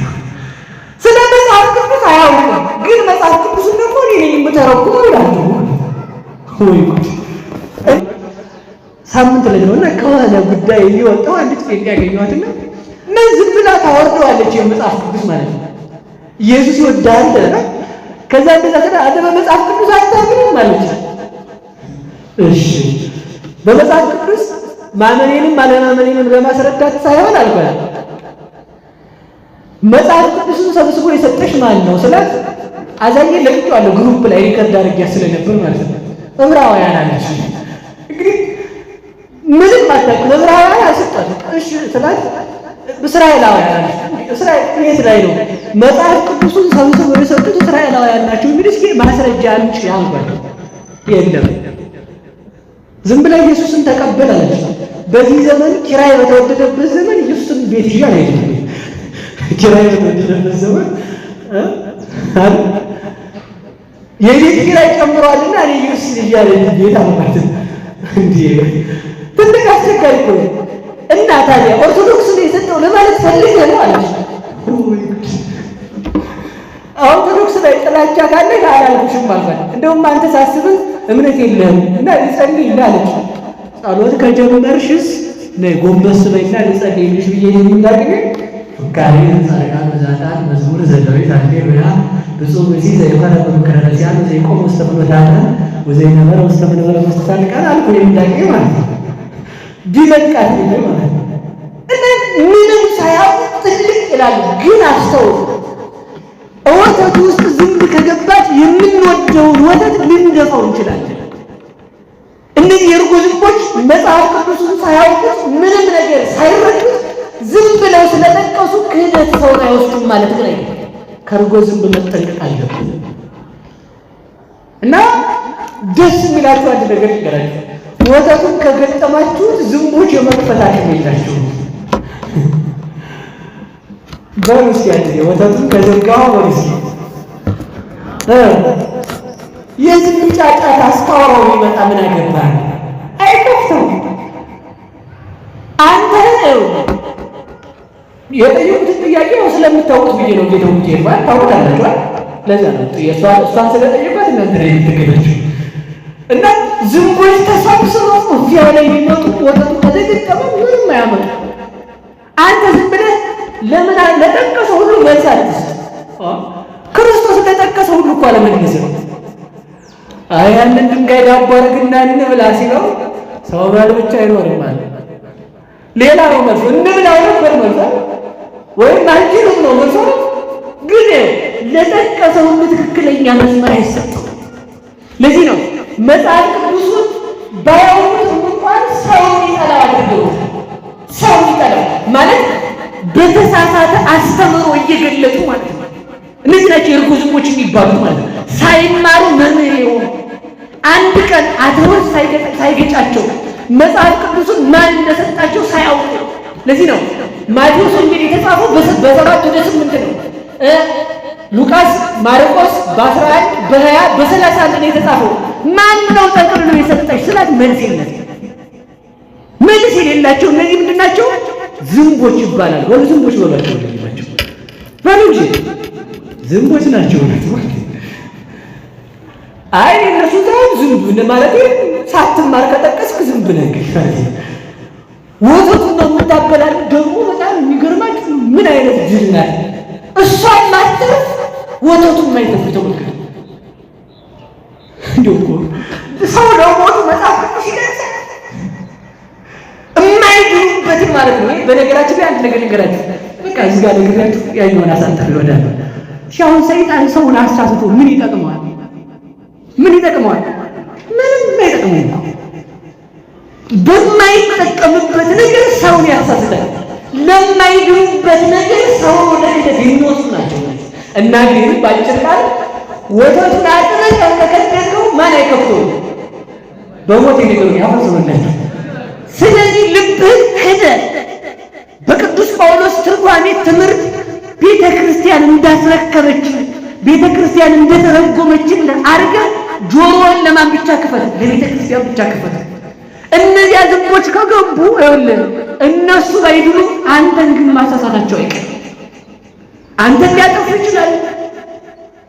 ስለ መጽሐፍ ቅዱስ አያውቅም፣ ግን መጽሐፍ ቅዱስን ደግሞ እኔ ነኝ የምተረጉመው ይላሉ። ወይ ጉድ! ሳምንት ላይ ነውና ከሆነ ጉዳይ እየወጣሁ አንዲት ጴንጤ ያገኘኋትና ምን ዝም ብላ ታወርደዋለች የመጽሐፍ ቅዱስ ማለት ነው። ኢየሱስ ይወዳል አለ። ከዛ እንደዛ ተዳ አንተ በመጽሐፍ ቅዱስ አታምንም አለች። እሺ በመጽሐፍ ቅዱስ ማመኔንም አለማመኔንም ለማስረዳት ሳይሆን አልኳት፣ መጽሐፍ ቅዱስን ሰብስቦ የሰጠሽ ማን ነው ስላት፣ አዛኜን ለቅቄዋለሁ group ላይ record አድርጊያት ስለነበር ማለት ነው። ዕብራውያን አለች። እንግዲህ ምንም አታውቅም። ዕብራውያን አልሰጧትም። እሺ ስላት እስራኤላውያን አለች። እስራኤል የት ላይ ነው መጽሐፍ ቅዱሱን ሰብስበው የሰጡት እስራኤላውያን ናቸው የሚል እስኪ ማስረጃ አምጪ አልኳት። የለም ዝም ብላ ኢየሱስን ተቀበል አለች። በዚህ ዘመን ኪራይ በተወደደበት ዘመን ኢየሱስን ቤት ይዤ አልሄድም። ኪራይ በተወደደበት ዘመን የቤት ኪራይ ጨምሯልና እኔ ኢየሱስን ይዤ አልሄድም ቤት አልኳት። እንዴ ትልቅ አስቸጋሪ እኮ ነው። እና ታዲያ ኦርቶዶክስ ነው የሰጠው ለማለት ፈልገህ ነው አለች። ኦርቶዶክስ ላይ ጥላቻ ካለህ አላልኩሽም አልኳት። እንደውም አንተ ሳስብህ እምነት የለህም እና ልጸልይልህ አለች። ጸሎት ከጀመርሽስ ነይ ጎንበስ በይና ልጸልይልሽ ብዬ የምናገኝ ፍካሬ ጻድቃን ወጻድቃን መዝሙር ዘዳዊት ሃሌሉያ ብፁዕ ብእሲ ዘይኮነ በምክረ ረሲዓን ወዘይቆም ውስተ ፍኖተ ኃጥኣን ወዘይነበረ ውስተ መንበረ መስተሳልቃን አልኩ የምናገኝ ማለት ነው። ቢለቃት ማለት ነው። እና ምንም ሳያውቁ ትልቅ ይላሉ። ግን አስተውሉ፣ ወተቱ ውስጥ ዝንብ ከገባች የምንወደውን ወተት ልንደፋው እንችላለን። እነዚህ የእርጎ ዝንቦች መጽሐፍ ቅዱስን ሳያውቁት ምንም ነገር ሳይረዱት ዝም ብለው ስለጠቀሱ ክህደት ሰውን አይወስዱም ማለት ግን አይደለም። ከእርጎ ዝንብ መጠንቀቅ አለብን። እና ደስ የሚላችሁ አንድ ነገር ይገራችሁ፣ ወተቱን ከገጠማችሁት ዝንቦች የመክፈት አቅም የላቸውም። በሉ እስኪ አንድ ጊዜ ወተቱን ከዘጋው በሉ እስኪ የዝንብ ጫጫታ እስካወራው ቢመጣ ምን አገባህ? አይከፍተውም። አንተ የጠየቁትን ጥያቄ ስለምታውቁት ብዬ ነው እየተውኩት ይባል ታውቁታላችሁ። ለዛ ነው እሷን ስለጠየቋት እናንተ ላይ የምትገናችሁ እና ዝንቦች ተሰብስበው እዚያ ላይ የሚመጡ ወተቱ ከተገጠመ ምንም አያመጡ። አንተ ዝም ብለህ ለምን ለጠቀሰው ሁሉ መልስ አትስጥ። ክርስቶስ ለጠቀሰው ሁሉ እኮ አለመለሰም። አይ ያንን ድንጋይ ዳቦ አድርግና እንብላ ሲለው ሰው ባል ብቻ አይኖርም አለ። ሌላ ነው መልሱ። እንብላው ነበር መልሱ፣ ወይም አንችልም ነው መልሱ። ግን ለጠቀሰው ሁሉ ትክክለኛ መስመር አይሰጠው። ለዚህ ነው መጽሐፍ ቅዱሱን ባያውቁት እንኳን ሰው ይጠላው አድርገው ሰው ይጠላው ማለት በተሳሳተ አስተምሮ እየገለጡ ማለት ነው። እነዚህ ናቸው የእርጎ ዝንቦች የሚባሉት ማለት ነው። ሳይማሩ መምህር የሆኑ አንድ ቀን አትሮስ ሳይገጫቸው መጽሐፍ ቅዱሱን ማን እንደሰጣቸው ሳያውቁ። ለዚህ ነው ማቴዎስ ወንጌል የተጻፈው በ7 ወደ 8 ነው። ሉቃስ፣ ማርቆስ በ11 በ20 በ31 ነው የተጻፈው። ማን ነው ጠቅልሎ የሰጠሽ ስላት መልስ የለም። መልስ የሌላቸው እነዚህ ምንድን ናቸው? ዝንቦች ይባላል። በሉ ዝንቦች በሏቸው፣ እነዚህ ናቸው በሉ እንጂ ዝንቦች ናቸው። አይ እነሱ ታው ዝንብ ማለት ሳትማር ከጠቀስክ ዝንብ ነህ እንግዲህ ማለት ነው። ወተቱን ነው የምታበላል። ደግሞ በጣም የሚገርማችሁ ምን አይነት ጅል ናት እሷ ማትርፍ ወተቱን የማይተርፍ ተመልከቱ። እንደው እኮ ሰው ለሞቱ መጽሐፍ ቅዱስ ይደርሳል የማይድኑበትን ማለት ነው። በነገራችን ላይ አንድ ነገር ልንገራችሁ፣ በቃ እዚህ ጋር ነግራችሁ ያኛውን አሳጥር ይወዳል። አሁን ሰይጣን ሰውን አሳስቶ ምን ይጠቅመዋል? ምን ይጠቅመዋል? ምንም አይጠቅመውም። በማይጠቀምበት ነገር ሰውን ያሳስታል። ለማይድኑበት ነገር ሰውን ወደ ክህደት የሚወስዱ ናቸው። እና ግን በአጭር ቃል ወተቱን አጥብቀህ ከከደንከው ማን አይከፍተውም? በሞት የሚገሩ ያፈርሱላችሁ። ስለዚህ ልብህን ክደህ በቅዱስ ጳውሎስ ትርጓሜ ትምህርት ቤተ ክርስቲያን እንዳስረከበች፣ ቤተ ክርስቲያን እንደተረጎመችልህ አድርገህ ጆሮህን ለማን ብቻ ክፈት? ለቤተ ክርስቲያን ብቻ ክፈት። እነዚያ ዝንቦች ከገቡ ይኸውልህ እነሱ ባይድኑ አንተን ግን ማሳሳታቸው አይቀርም። አንተን ሊያጠፉ ይችላል።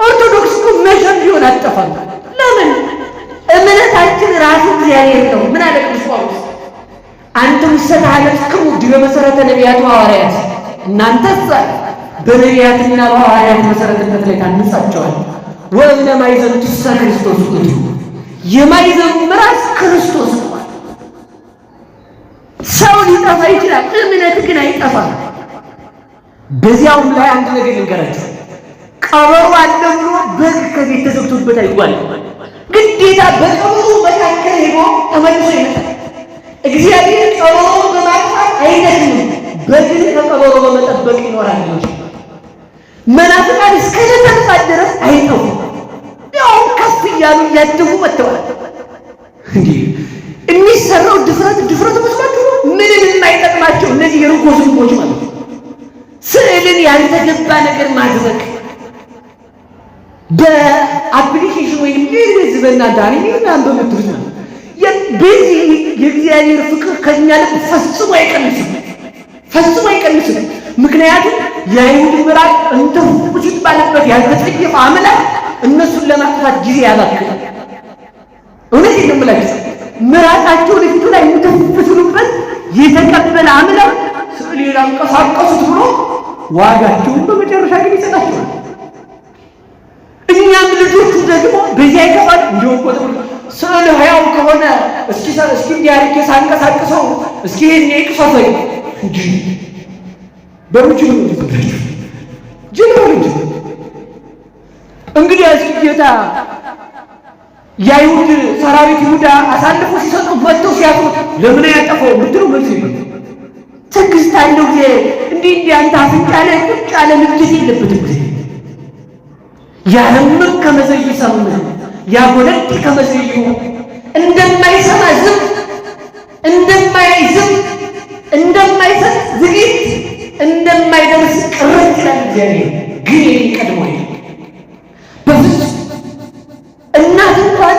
ኦርቶዶክስ እኮ መቼም ቢሆን አትጠፋም። ለምን? እምነታችን ራሱ እግዚአብሔር ነው። ምን አለ ቅዱስ ጳውሎስ? አንትሙሰ ተሃነጽክሙ ዲበ መሠረተ ነቢያት ወሐዋርያት፣ እናንተስ በነቢያትና በሐዋርያት መሠረትነት ላይ ታንጻቸዋል። ወእምነ ማዕዘንቱሰ ክርስቶስ ውእቱ፣ የማዕዘኑ ራስ ክርስቶስ ነው። ሰው ሊጠፋ ይችላል፣ እምነት ግን አይጠፋም። በዚያውም ላይ አንድ ነገር ልንገራችሁ። ቀበሮ አለ ብሎ በግ ከቤት ተዘግቶበት አይጓልም። ግዴታ በቀበሮ መካከል ሄዶ ተመልሶ ይመጣል። እግዚአብሔር ቀበሮውን በማጥፋት አይደለም፣ በግን ከቀበሮ በመጠበቅ ይኖራል እንጂ። መናፍቃን እስከ ዕለተ ድረስ አይጠፉም። ያው ከፍ እያሉ እያደጉ መጥተዋል። እንዲህ የሚሰራው ድፍረት ድፍረት መስሏችሁ ነው? ምንም የማይጠቅማቸው እነዚህ የርጎ ዝንቦች ማለት ነው። ስዕልን ያልተገባ ነገር ማድረግ በ application ወይም ሌሎች በእናንተ አኔ ምናምን በምትሉት ነው። በዚህ የእግዚአብሔር ፍቅር ከኛ ልብ ፈጽሞ አይቀንስም፣ ፈጽሞ አይቀንስም። ምክንያቱም የአይሁድ ምራቅ እንትፉ ሲባልበት ያልተጸየፈ አምላክ እነሱን ለማጥፋት ጊዜ ያባክናል። እውነት ነው የምላችሁ፣ ምራቃቸውን ፊቱ ላይ እንትፉ ሲሉበት የተቀበለ አምላክ ስዕሌን አንቀሳቀሱት ብሎ ዋጋቸውን በመጨረሻ ግን ይሰጣቸዋል። እኛም ልጆቹ ደግሞ በዚህ አይከፋል። እንዲሁም ቆጥሩ ስዕል ሕያው ከሆነ እስኪ እስኪ እንዲያርጌ ሳንቀሳቅሰው እስኪ ይሄን ይቅፈፈኝ እንጂ በሩጭ ነው ጅል እንጂ። እንግዲህ እስኪ ጌታ የአይሁድ ሰራዊት ይሁዳ አሳልፎ ሲሰጡ መጥተው ሲያስሩት ለምን ያጠፋው ብትሉ መልስ ይሉ ትዕግስት አለው ጊዜ እንዲህ እንዲህ አንተ አፍንጫ ላይ ቁጭ ያለ ንግድ የለበትም ጊዜ ያለምር ከመዘይ ሰምህ ያጎለጥ ከመዘዩ እንደማይሰማ ዝም፣ እንደማያይ ዝም፣ እንደማይሰጥ ዝግት፣ እንደማይደርስ ቅርት ይላል። እግዚአብሔር ግን የሚቀድመው አይደለም በፍጹም። እናት እንኳን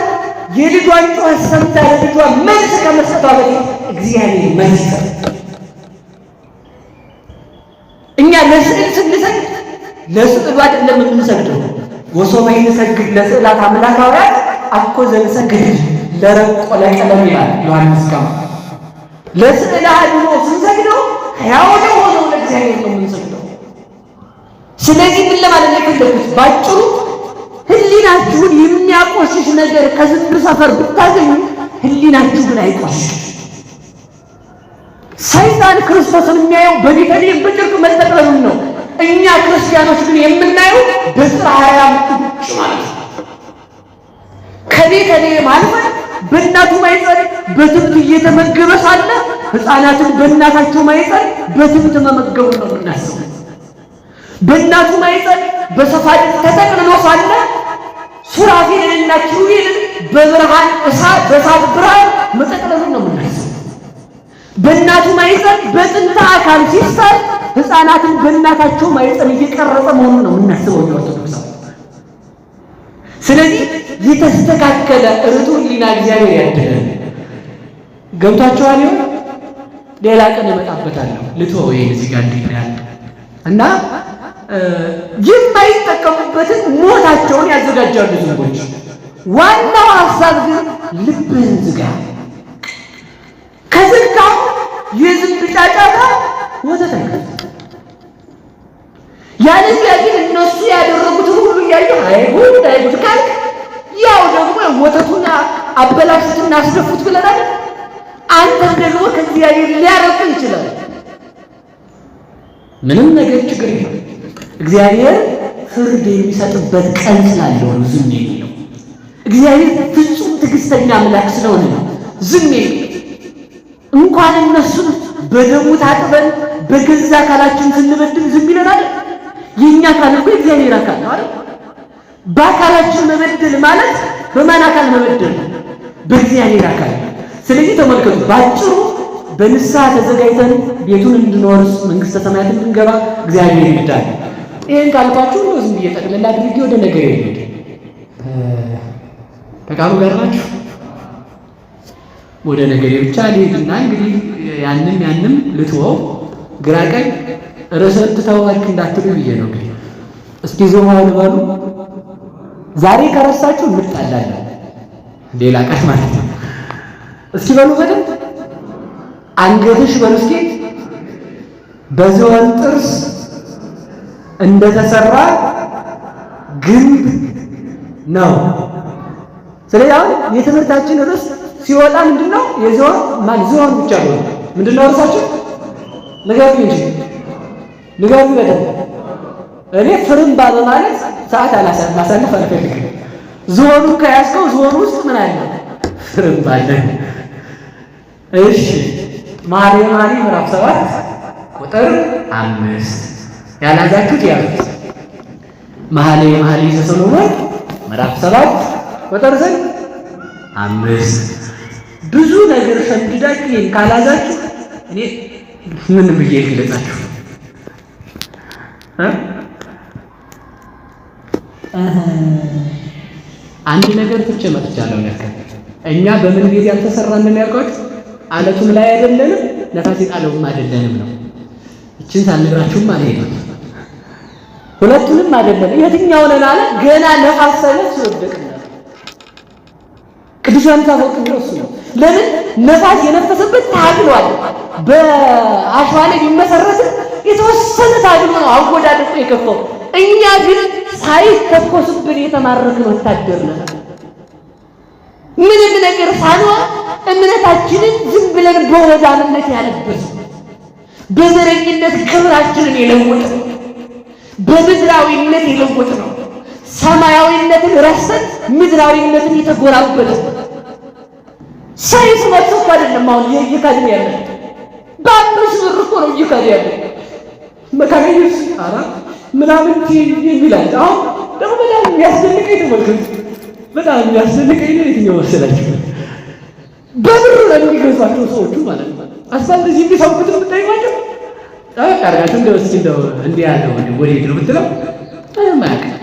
የልጇን ጩኸት ሰምታ ለልጇ መልስ ከመስጠቷ በፊት እግዚአብሔር መልስ ይሰጣል። እኛ ለስዕል ስንሰግድ ለስዕሉ አይደለም የምንሰግደው። ወሶበ ይንሰግድ ለስዕላት አምላካውያን አኮ ዘንሰግድ ለረቆ ለቀለም ይላል ዮሐንስ ጋር። ለስዕለ አድኖ ስንሰግደው ሕያው ለሆነው ለእግዚአብሔር ነው የምንሰግደው። ስለዚህ ምን ለማለት ነው የፈለኩት? ባጭሩ ሕሊናችሁን የሚያቆሽሽ ነገር ከዝንብ ሰፈር ብታገኙ ሕሊናችሁ ግን አይቆሽሽ። ሰይጣን ክርስቶስን የሚያየው በቤተልሔም በጨርቅ መጠቅለሉን ነው። እኛ ክርስቲያኖች ግን የምናየው በጽርሐ አርያም ቁጭ ማለት ነው። ከቤተልሔም አልፈን በእናቱ ማኅፀን በትብት እየተመገበ ሳለ ሕፃናትን በእናታቸው ማኅፀን በትብት መመገቡ ነው የምናስበው። በእናቱ ማኅፀን በሰፋድ ተጠቅልሎ ሳለ ሱራፌልንና ኪሩቤልን በብርሃን እሳት በእሳት ብርሃን መጠቅለሉን ነው የምናስበው። በእናቱ ማኅፀን በጥንተ አካል ሲሳል ሕፃናትን በእናታቸው ማኅፀን እየቀረጸ መሆኑን ነው የምናስበው ኦርቶዶክስ። ስለዚህ የተስተካከለ ርቱዕ ሕሊና እግዚአብሔር ያድለን። ገብቷችኋል? ይሆን ሌላ ቀን እመጣበታለሁ። ልትወው ይሄን እዚህ ጋር እንዲህ ያለ እና የማይጠቀሙበትን ሞታቸውን ያዘጋጃሉ ዝንቦች። ዋናው ሀሳብ ግን ልብህን ዝጋ። ከዝጋው የዝንብ ጫጫታ ወተት አይከፍትም። ያለዚያ ግን እነሱ ያደረጉትን ሁሉ እያየህ አይጉድ አይጉድ ካልክ ያው ደግሞ ወተቱን አበላሹትና አስደፉት ብለናል። አንተም ደግሞ ከእግዚአብሔር ሊያረቁ ይችላል። ምንም ነገር ችግር የለም። እግዚአብሔር ፍርድ የሚሰጥበት ቀን ስላለው ነው ዝም የሚለው። እግዚአብሔር ፍጹም ትዕግስተኛ አምላክ ስለሆነ ነው ዝም የሚለው። እንኳን እነሱን በደሙ ታጥበን በገዛ አካላችን ስንበድል ዝም ይለናል። የኛ አካል እኮ የእግዚአብሔር አካል ነው አይደል? በአካላችን መበደል ማለት በማን አካል መበደል ነው? በእግዚአብሔር አካል። ስለዚህ ተመልከቱ፣ ባጭሩ በንስሐ ተዘጋጅተን ቤቱን እንድንወርስ መንግሥተ ሰማያት እንድንገባ እግዚአብሔር ይርዳል። ይህን ካልኳችሁ እንደው ዝም ብዬ ጠቅልላ አድርጌ ወደ ነገር ይሄድ። ከቃሉ ጋር ናችሁ? ወደ ነገሬ ብቻ ልሄድና እንግዲህ ያንም ያንም ልትወው ግራ ቀኝ ርዕስን ትተዋልክ እንዳትሉ ብዬ ነው። እንግዲህ እስኪ ዝሆን በሉ። ዛሬ ከረሳችሁ እንጣላለን፣ ሌላ ቀን ማለት ነው። እስኪ በሉ በደንብ አንገትሽ በሉ እስኪ በዝሆን ጥርስ እንደተሰራ ግንብ ነው። ስለዚህ አሁን የትምህርታችን ርዕስ ሲወጣ ምንድነው? የዝሆን ማን ዝሆን ብቻ ነው። ምንድነው ርዕሳችን? ንገሩኝ እንጂ ንገሩኝ በደንብ። እኔ ፍርምባ በማለት ሰዓት ማሳለፍ አልፈልግም። ዝሆኑ ከያዝከው ዝሆኑ ውስጥ ምን አለ? ፍርምባ አለ። እሺ መኃልየ መኃልይ ምዕራፍ 7 ቁጥር 5 ያላዛችሁት ያዙት። መኃልየ መኃልይ ዘሰሎሞን ምዕራፍ 7 ቁጥር ስንት? 5። ብዙ ነገር ሸምድዳችሁ ይሄን ካላዛችሁ እኔ ምን ብዬ ልግለጻችሁ? አንድ ነገር ትቼ መጥቻለሁ። ለካ እኛ በምን ቤት ያልተሰራን ነው ያልኳችሁ? አለቱም ላይ አይደለንም፣ ነፋስ የጣለውም አይደለንም ነው። እችን ሳልነግራችሁም አልሄድም። ሁለቱንም አይደለም። የትኛው ነን አለ? ገና ነፋስ ሳይነፍስ ወደቅን። ቅዱስ ዮሐንስ አፈወርቅ የሚለው እሱ ነው። ለምን ነፋስ የነፈሰበት ታግሏል። በአሸዋ ላይ ቢመሰረትም የተወሰነ ታግሎ ነው አወዳደቁ የከፋው። እኛ ግን ሳይተኮስብን የተማረክን ወታደር ነን። ምንም ነገር ሳንሆን እምነታችንን ዝም ብለን በሆዳምነት ያለበስ፣ በዘረኝነት ክብራችንን የለወጥ፣ በምድራዊነት የለወጥ ነው። ሰማያዊነትን ረስተን ምድራዊነትን የተጎራበተ ሰይፍ መጥቶ እኮ አይደለም አሁን እየካድን ያለ፣ በ5 ብር እኮ ነው እየካድ ያለ። መካነ ኢየሱስ ኧረ ምናምን የሚላል። አሁን ደግሞ በጣም የሚያስደንቀኝ ተመልከቱ። በጣም የሚያስደንቀኝ ነው የትኛው መሰላችሁ? በብር ነው የሚገዟቸው ሰዎቹ ማለት ነው። አስፋልት እዚህ የሚሰብኩትን የምጠይቋቸው ጠበቅ አድርጋችሁ እንደው እስኪ እንደው እንዲህ ያለው ወዴት ነው ብትለው ምንም አያውቅም።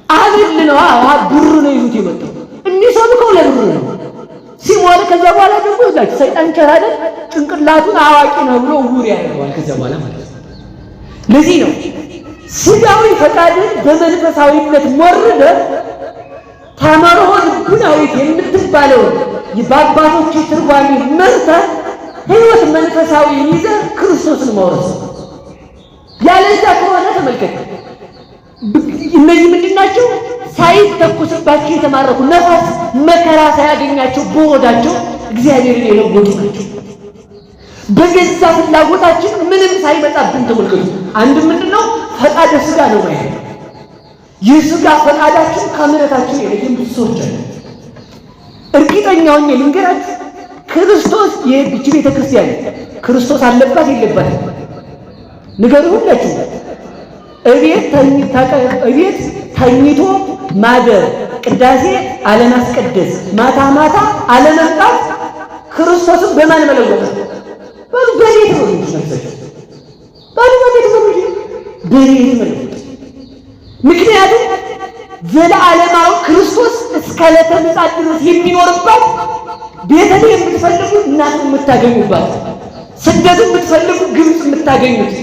አብል ነው ብር ነው ይዙት የመጣው፣ የሚሰብከው ለብር ነው ሲሞል። ከዚያ በኋላ ደግሞ ይላችሁ ሰይጣን ቸር አይደል? ጭንቅላቱን አዋቂ ነው ብሎ ውር ያደርገዋል። ከዚያ በኋላ ማለት ነው። ለዚህ ነው ስጋዊ ፈቃድን በመንፈሳዊነት ሞርደ ተመርሆ ልቡናዊት የምትባለውን በአባቶች ትርጓሜ መርተህ ሕይወት መንፈሳዊ ይዘህ ክርስቶስን መውረስ። ያለዛ ከሆነ ተመልከት፣ እነዚህ ምንድን ናቸው? ሳይተኮስባቸው የተማረኩ፣ ነፋስ መከራ ሳያገኛቸው በሆዳቸው እግዚአብሔርን የለወጡ ናቸው። በገዛ ፍላጎታችን ምንም ሳይመጣብን ተመልከቱ። አንድ ምንድነው? ፈቃደ ስጋ ነው ማለት ይህ ስጋ ፈቃዳችን ከእምነታችን የለየን ብዙ ሰዎች አሉ። እርግጠኛ ሆኜ ልንገራችሁ፣ ክርስቶስ ይህች ቤተ ክርስቲያን ክርስቶስ አለባት የለባትም? ንገሩ ሁላችሁ። እቤት ተኝቶ ማደር፣ ቅዳሴ አለማስቀደስ፣ ማታ ማታ አለመምጣት ክርስቶስን በማን መለወጥ? በሉ በቤት ነው እንጂ በሉ በቤት ነው እንጂ በቤት መለወጥ። ምክንያቱም ዘለዓለማዊ ክርስቶስ እስከ ዕለተ ምጽአት ድረስ የሚኖርባት ቤተልሔም የምትፈልጉ እናት የምታገኙባት፣ ስደት የምትፈልጉ ግብፅ የምታገኙት፣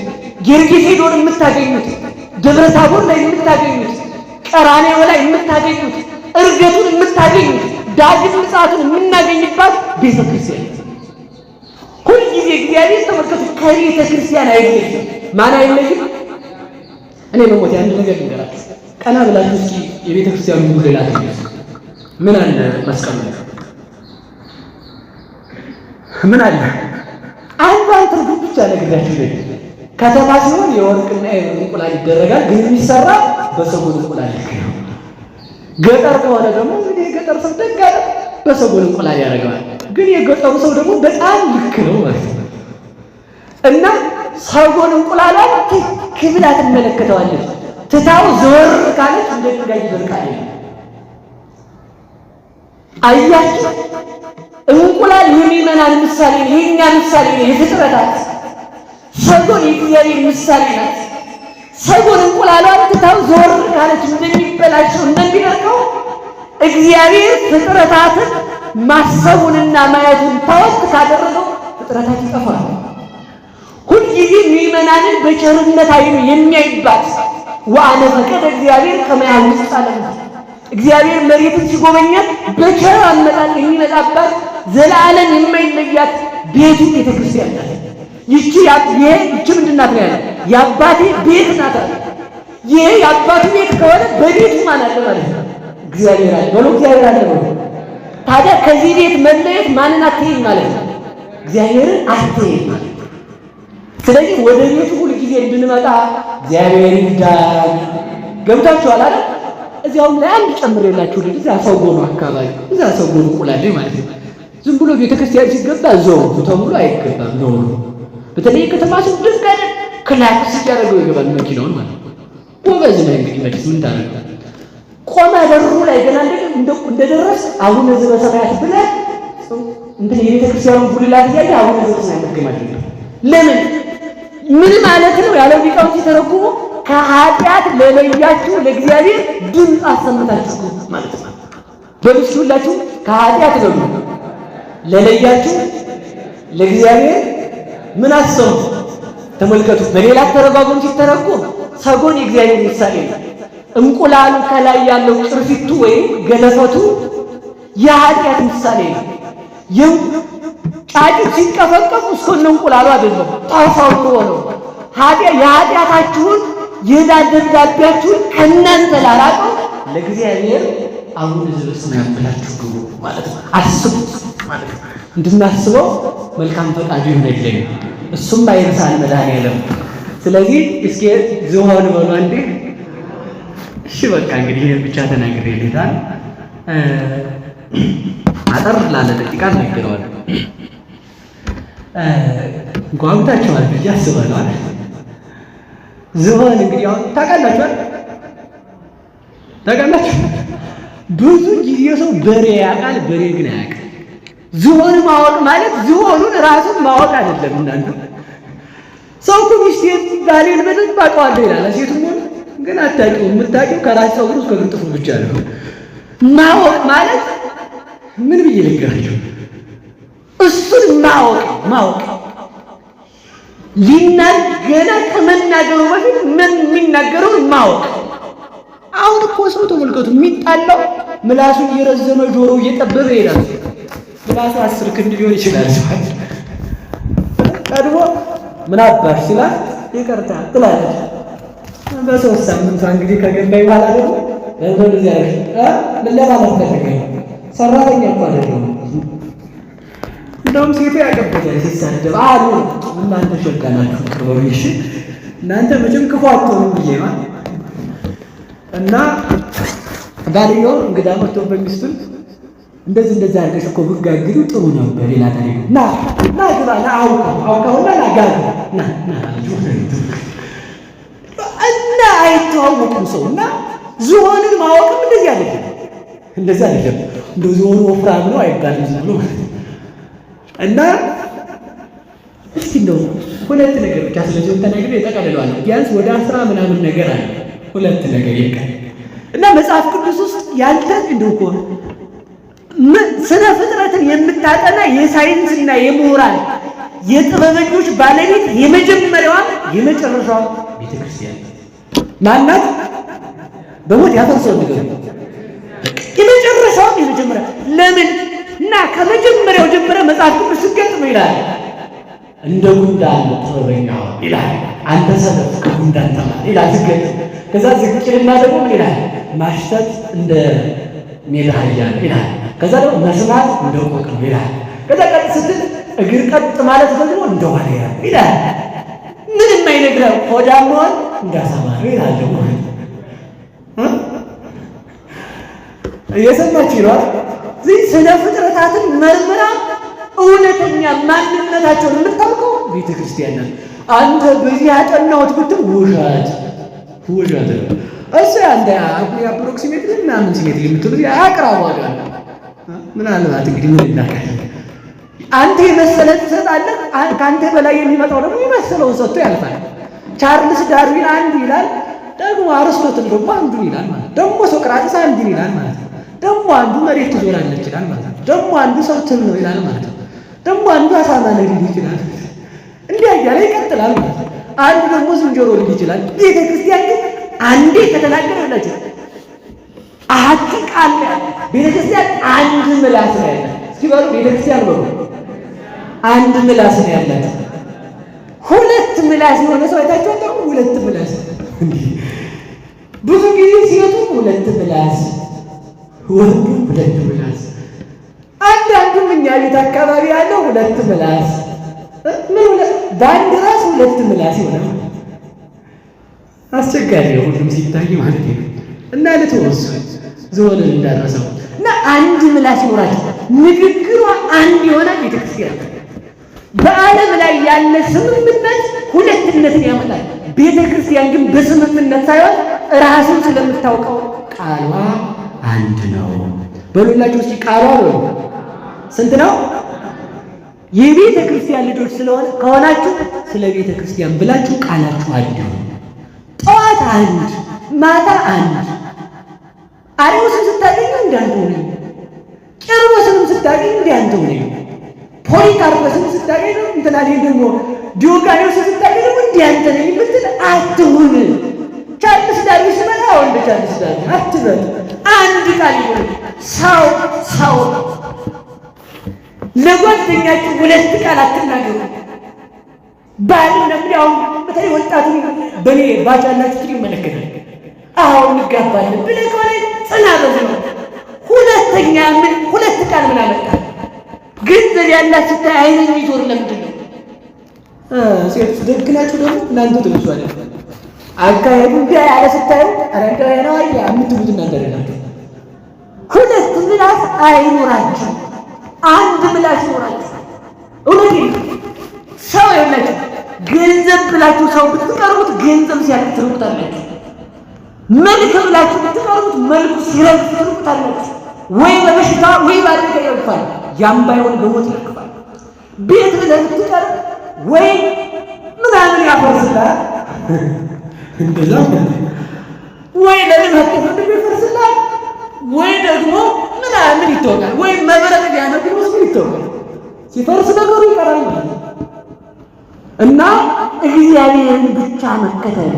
ጌርጌሴዶን የምታገኙት፣ ደብረ ታቦር ላይ የምታገኙት፣ ቀራንዮ ላይ የምታገኙት፣ ዕርገቱን የምታገኙት፣ ዳግም ምጽአቱን የምናገኝባት ቤተ ክርስቲያን። ሁልጊዜ እግዚአብሔር ተመልከቱ ከቤተ ክርስቲያን አይለይም። ማን አይለይም? እኔ መሞት አንድ ነገር ልንገራችሁ። ቀና ብላችሁ እስኪ የቤተ ክርስቲያኑ ጉልላት ምን አለ? መስቀሉ ላይ ምን አለ? አንዷን ትርጉም ብቻ ነግሬያችሁ ልሂድ። ከተማ ሲሆን የወርቅና የብር እንቁላል ይደረጋል፣ ግን የሚሰራ በሰጎን እንቁላል ልክ ነው። ገጠር ከሆነ ደግሞ እንግዲህ የገጠር ሰው ደግ አይደል፣ በሰጎን እንቁላል ያደርገዋል። ግን የገጠሩ ሰው ደግሞ በጣም ልክ ነው ማለት ነው። እና ሰጎን እንቁላሏን ትክ ብላ ትመለከተዋለች። ትታው ዘወር ካለች እንደ ድንጋይ ይደርቃል። አያችሁ፣ እንቁላል የሚመናን ምሳሌ ነው፣ የእኛ ምሳሌ ነው፣ የፍጥረታት ሰጎን የእግዚአብሔር ምሳሌ ናት። ሰጎን እንቁላሏን ትታው ዞር ካለች እንደሚበላሸው እንደሚደርቀው እግዚአብሔር ፍጥረታትን ማሰቡንና ማየቱን ታወቅ ካደረገው ፍጥረታት ይጠፋሉ። ሁልጊዜ ምዕመናንን በቸርነት ዓይኑ የሚያይባት ወአነ ፈቀደ እግዚአብሔር ከመ ያውፅእ ዓለመ፣ እግዚአብሔር መሬትን ሲጎበኛት በቸር አመጣጥ የሚመጣባት ዘላለም የማይለያት ቤቱ ቤተክርስቲያን ናት። ይቺ ይሄ ይቺ ምንድን ናት ነው ያለ? የአባቴ ቤት ናት አለ። ይሄ የአባቱ ቤት ከሆነ በቤቱ ማን አለ ማለት ነው? እግዚአብሔር አለ። በሎ እግዚአብሔር አለ በሎ። ታዲያ ከዚህ ቤት መለየት ማንን አትይም ማለት ነው? እግዚአብሔርን አትይም ማለት ነው። ስለዚህ ወደ ቤቱ ሁል ጊዜ እንድንመጣ እግዚአብሔር ይርዳን። ገብታችኋል አይደል? እዚያውም ላይ አንድ ጨምሬላችሁ ልጅ እዛ ሰጎኑ አካባቢ እዛ ሰጎኑ እንቁላል ማለት ነው። ዝም ብሎ ቤተክርስቲያን ሲገባ ዘው ተብሎ አይገባም ነው። በተለይ ከተማ ሰው ድንገት ክላክስ እያደረገው ይገባል መኪናውን ማለት ነው። ጎበዝ ነህ እንግዲህ መቼስ ምን ታደርጋለህ? ቆመ በሩ ላይ ገና እንደደረስ አቡነ ዘበሰማያት ብለህ እንትን የቤተክርስቲያኑን ጉልላት እያየ አቡነ ዘበሰማያት መድገም አለብህ። ለምን ምን ማለት ነው ያለው ሊቃውንት ሲተረጉሙ ከኃጢአት ለለያችሁ ለእግዚአብሔር ድምፅ አሰምታችሁ ማለት ነው። በሉ ሁላችሁ ከኃጢአት በሉ ለለያችሁ ለእግዚአብሔር ምን አሰሙ? ተመልከቱ። በሌላ አተረጓጎም ሲተረጎም ሰጎን የእግዚአብሔር ምሳሌ ነው። እንቁላሉ ከላይ ያለው ቅርፊቱ ወይም ገለፈቱ የኃጢአት ምሳሌ ነው። ጫጩት ሲንቀፈቀፉ እስከነ እንቁላሉ አይደለም ተሰብሮ ነው። የኃጢአታችሁን የዕዳ ደብዳቤያችሁን ከእናንተ ላራቀው ለእግዚአብሔር አቡነ ዘበሰማያት ብላችሁ ግቡ ማለት ነው። አስቡት ማለት ነው። እንድናስበው መልካም ፈቃዱ ይሁንልን። እሱም አይርሳን መድኃኔዓለም። ስለዚህ እስኪ ዝሆን በሉ አንዴ። እሺ በቃ እንግዲህ ይሄን ብቻ ተናግሬ ልሄዳል። አጠር ላለ ደቂቃ እናገረዋለሁ። ጓጉታችኋል ብዬ አስባለሁ። ዝሆን እንግዲህ አሁን ታውቃላችሁ ታውቃላችሁ፣ ብዙ ጊዜ ሰው በሬ ያውቃል፣ በሬ ግን አያውቅም። ዝሆን ማወቅ ማለት ዝሆኑን ራሱን ማወቅ አይደለም። እናንተ ሰው እኮ ሚስቴን ባሌን በደንብ አውቀዋለሁ ይላል። ሴቱም ሆነ ግን አታውቂውም። የምታውቂው ከራስ ፀጉሩ እስከ እግር ጥፍሩ ብቻ ነው። ማወቅ ማለት ምን ብዬ ልንገራችሁ? እሱን ማወቅ ማወቅ ሊናገር ከመናገሩ በፊት ምን የሚናገረውን ማወቅ። አሁን እኮ ሰው ተመልከቱ፣ የሚጣላው ምላሱ እየረዘመ ጆሮ እየጠበበ ይሄዳል። ምላሱ 10 ክንድ ሊሆን ይችላል። ቀድሞ ምን አባሽ ሲላት ይቅርታ ትላለች። በ3 ሳምንቷ እንግዲህ ከገባኝ በኋላ ደግሞ ለምን እንደዚህ ያደረግሽ? ምን ለማለት ፈልገሽ? ሰራተኛ እኮ አይደለሁም። እንደውም ሴቱ ያቀበታል ሲሳደብ አሉ። እናንተ ሸጋ ናችሁ፣ ቅርበሩ። እሺ እናንተ መቼም ክፉ አትሆኑም ብዬ ነው። እና ባልየው እንግዳ መጥቶበት ሚስቱን እንደዚህ እንደዚህ አድርገሽ እኮ ብትጋግሪው ጥሩ ነበር ይላታል። ና ና ግባ ና አውቀው አውቀውና ና ጋግር ና ና እና አይተዋወቁም ሰው እና ዝሆንን ማወቅም እንደዚህ አይደለም፣ እንደዚህ አይደለም። እንደ ዝሆኑ ወፍራም ነው አይባልም ዝም ብሎ ማለት ነው። እና እስኪ እንደው ሁለት ነገር ብቻ ስለ ዝሆን ተናግሬ እጠቀልለዋለሁ። ቢያንስ ወደ 10 ምናምን ነገር አለ። ሁለት ነገር ይቀር እና መጽሐፍ ቅዱስ ውስጥ ያንተ እንደው እኮ ስነ ፍጥረትን የምታጠና የሳይንስና የምሁራን የጥበበኞች ባለቤት የመጀመሪያዋ የመጨረሻዋ ቤተክርስቲያን ማናት? በሞት ያፈርሰው ነገር የመጨረሻው የመጀመሪያ ለምን እና ከመጀመሪያው ጀምረ መጽሐፍ ቅዱስ ሲገልጽ ነው ይላል። እንደ ጉንዳን ጥበበኛ ይላል። አንተ ሰነፍ ከጉንዳን ተማር ይላል ሲገልጽ። ከዛ ዝቅ ይልና ደግሞ ምን ይላል? ማሽተት እንደ ሜዳ አህያ ነው ይላል። ከዛ ደግሞ መስማት እንደ ቆቅ ነው ይላል። ከዛ ቀጥ ስትል እግር ቀጥ ማለት ደግሞ እንደ ዋልያ ነው ይላል። ምንም አይነግረህ ሆዳም መሆን እንዳሰማ ነው ይላል። ደግሞ እየሰማችሁ ይሏል። ስነ ፍጥረታትን መርምራ እውነተኛ ማንነታቸውን የምታውቀው ቤተክርስቲያን ናት። አንተ በዚህ ያጠናሁት ብትል ውሸት ውሸት ነው። እሱ ያንተ approximately ምናምን symmetry የምትሉት አቅራብ ዋጋ ነው። ምናልባት እንግዲህ ምን እናውቃለን። አንተ የመሰለ ትሰጣለህ፣ ከአንተ በላይ የሚመጣው ደግሞ የመሰለውን ሰጥቶ ያልፋል። ቻርልስ ዳርዊን አንዱ ይላል፣ ደግሞ አርስቶትል ደግሞ አንዱን ይላል ማለት ደግሞ ሶቅራጥስ አንዱን ይላል ማለት ነው። ደግሞ አንዱ መሬት ትዞራለች ይላል ማለት ነው። ደግሞ አንዱ ሰው ትል ነው ይላል ማለት ነው። ደግሞ አንዱ አሳማ ነው ሊል ይችላል። እንዲህ እያለ ይቀጥላል ማለት ነው። አንዱ ደግሞ ዝንጀሮ ሊል ይችላል። ቤተ ክርስቲያን ግን አንዴ ከተናገረ ይላችሁ አሐቲ ቃል ነው ያለ። ቤተ ክርስቲያን አንድ ምላስ ነው ያላት። እስኪ በሉ ቤተ ክርስቲያን በሉ አንድ ምላስ ነው ያላት። ሁለት ምላስ የሆነ ሰው አይታችሁ አታውቁም? ሁለት ምላስ ብዙ ጊዜ ሴቱ ሁለት ምላስ፣ ወንዱ ሁለት ምላስ፣ አንዳንዱም እኛ ቤት አካባቢ ያለው ሁለት ምላስ ምን በአንድ ራስ ሁለት ምላስ ይሆናል። አስቸጋሪ ነው ሁሉም ሲታይ ማለት ነው። እና ልትወሱ ዝሆንን እንዳረሰው እና አንድ ምላስ ይኖራቸው ንግግሯ አንድ የሆነ ቤተክርስቲያን በዓለም ላይ ያለ ስምምነት ሁለትነትን ያመጣል። ቤተ ክርስቲያን ግን በስምምነት ሳይሆን ራሱን ስለምታውቀው ቃሏ አንድ ነው። በሉላችሁ እስኪ ቃሏ በሉ ስንት ነው? የቤተ ክርስቲያን ልጆች ስለሆነ ከሆናችሁ ስለ ቤተ ክርስቲያን ብላችሁ ቃላችሁ አንድ ነው። ጠዋት አንድ፣ ማታ አንድ። አርዮስን ስታገኙ እንዳንተ ነኝ፣ ቄርሎስንም ስታገኙ እንዳንተ ነኝ፣ ፖሊካርፖስን ስታገኝ ነው እንትና ደግሞ ዲዮጋኒዎስን ስታገኝ ደግሞ እንዳንተ ነኝ የምትል አትሁን። ቻርልስ ዳርዊን ሲመጣ እንደ ቻርልስ ዳርዊን አትበል። አንድ ቃል ይሁን። ሰው ሰው ለጓደኛችሁ ሁለት ቃል አትናገሩ። ባል እንግዲህ አሁን በተለይ ወጣቱ በኔ ባች ያላችሁ ይመለከታል። አዎ እንጋባለን ብለህ ከሆነ ጽና በዚህ ነው። ሁለተኛ ምን ሁለት ቃል ምን አመጣ? ገንዘብ ያላት ስታይ አይን የሚዞር ለምንድን ነው? ሴቶች ደግ ናችሁ ደግሞ እናንተ ትብሷላችሁ። አካሄዱ እንዲያ ያለ ስታዩ ኧረ እንደው ነው አያ የምትሉት እናንተ ናችሁ። ሁለት ምላስ አይኖራችሁ፣ አንድ ምላስ ይኖራችሁ። እውነቴን ሰው የላችሁ ገንዘብ ብላችሁ ሰው ብትቀርቡት ገንዘብ ሲያልቅ ትርቁታላችሁ። መልክ ብላችሁ ብትቀርቡት መልኩ ሲረግፍ ትርቁታላችሁ። ወይ በበሽታ ወይ በአደጋ ይረግፋል፣ ያም ባይሆን በሞት ይረግፋል። ቤት ብለህ ብትቀርብ ወይ ምናምን ያፈርስልሃል እንደዛ ወይ ለምን ይፈርስልሃል፣ ወይ ደግሞ ምናምን ይታወቃል፣ ወይ መብረቅ ሊያነብ ይመስል ይታወቃል። ሲፈርስ ነገሩ ይቀራል ማለት ነው። እና እግዚአብሔርን ብቻ መከተል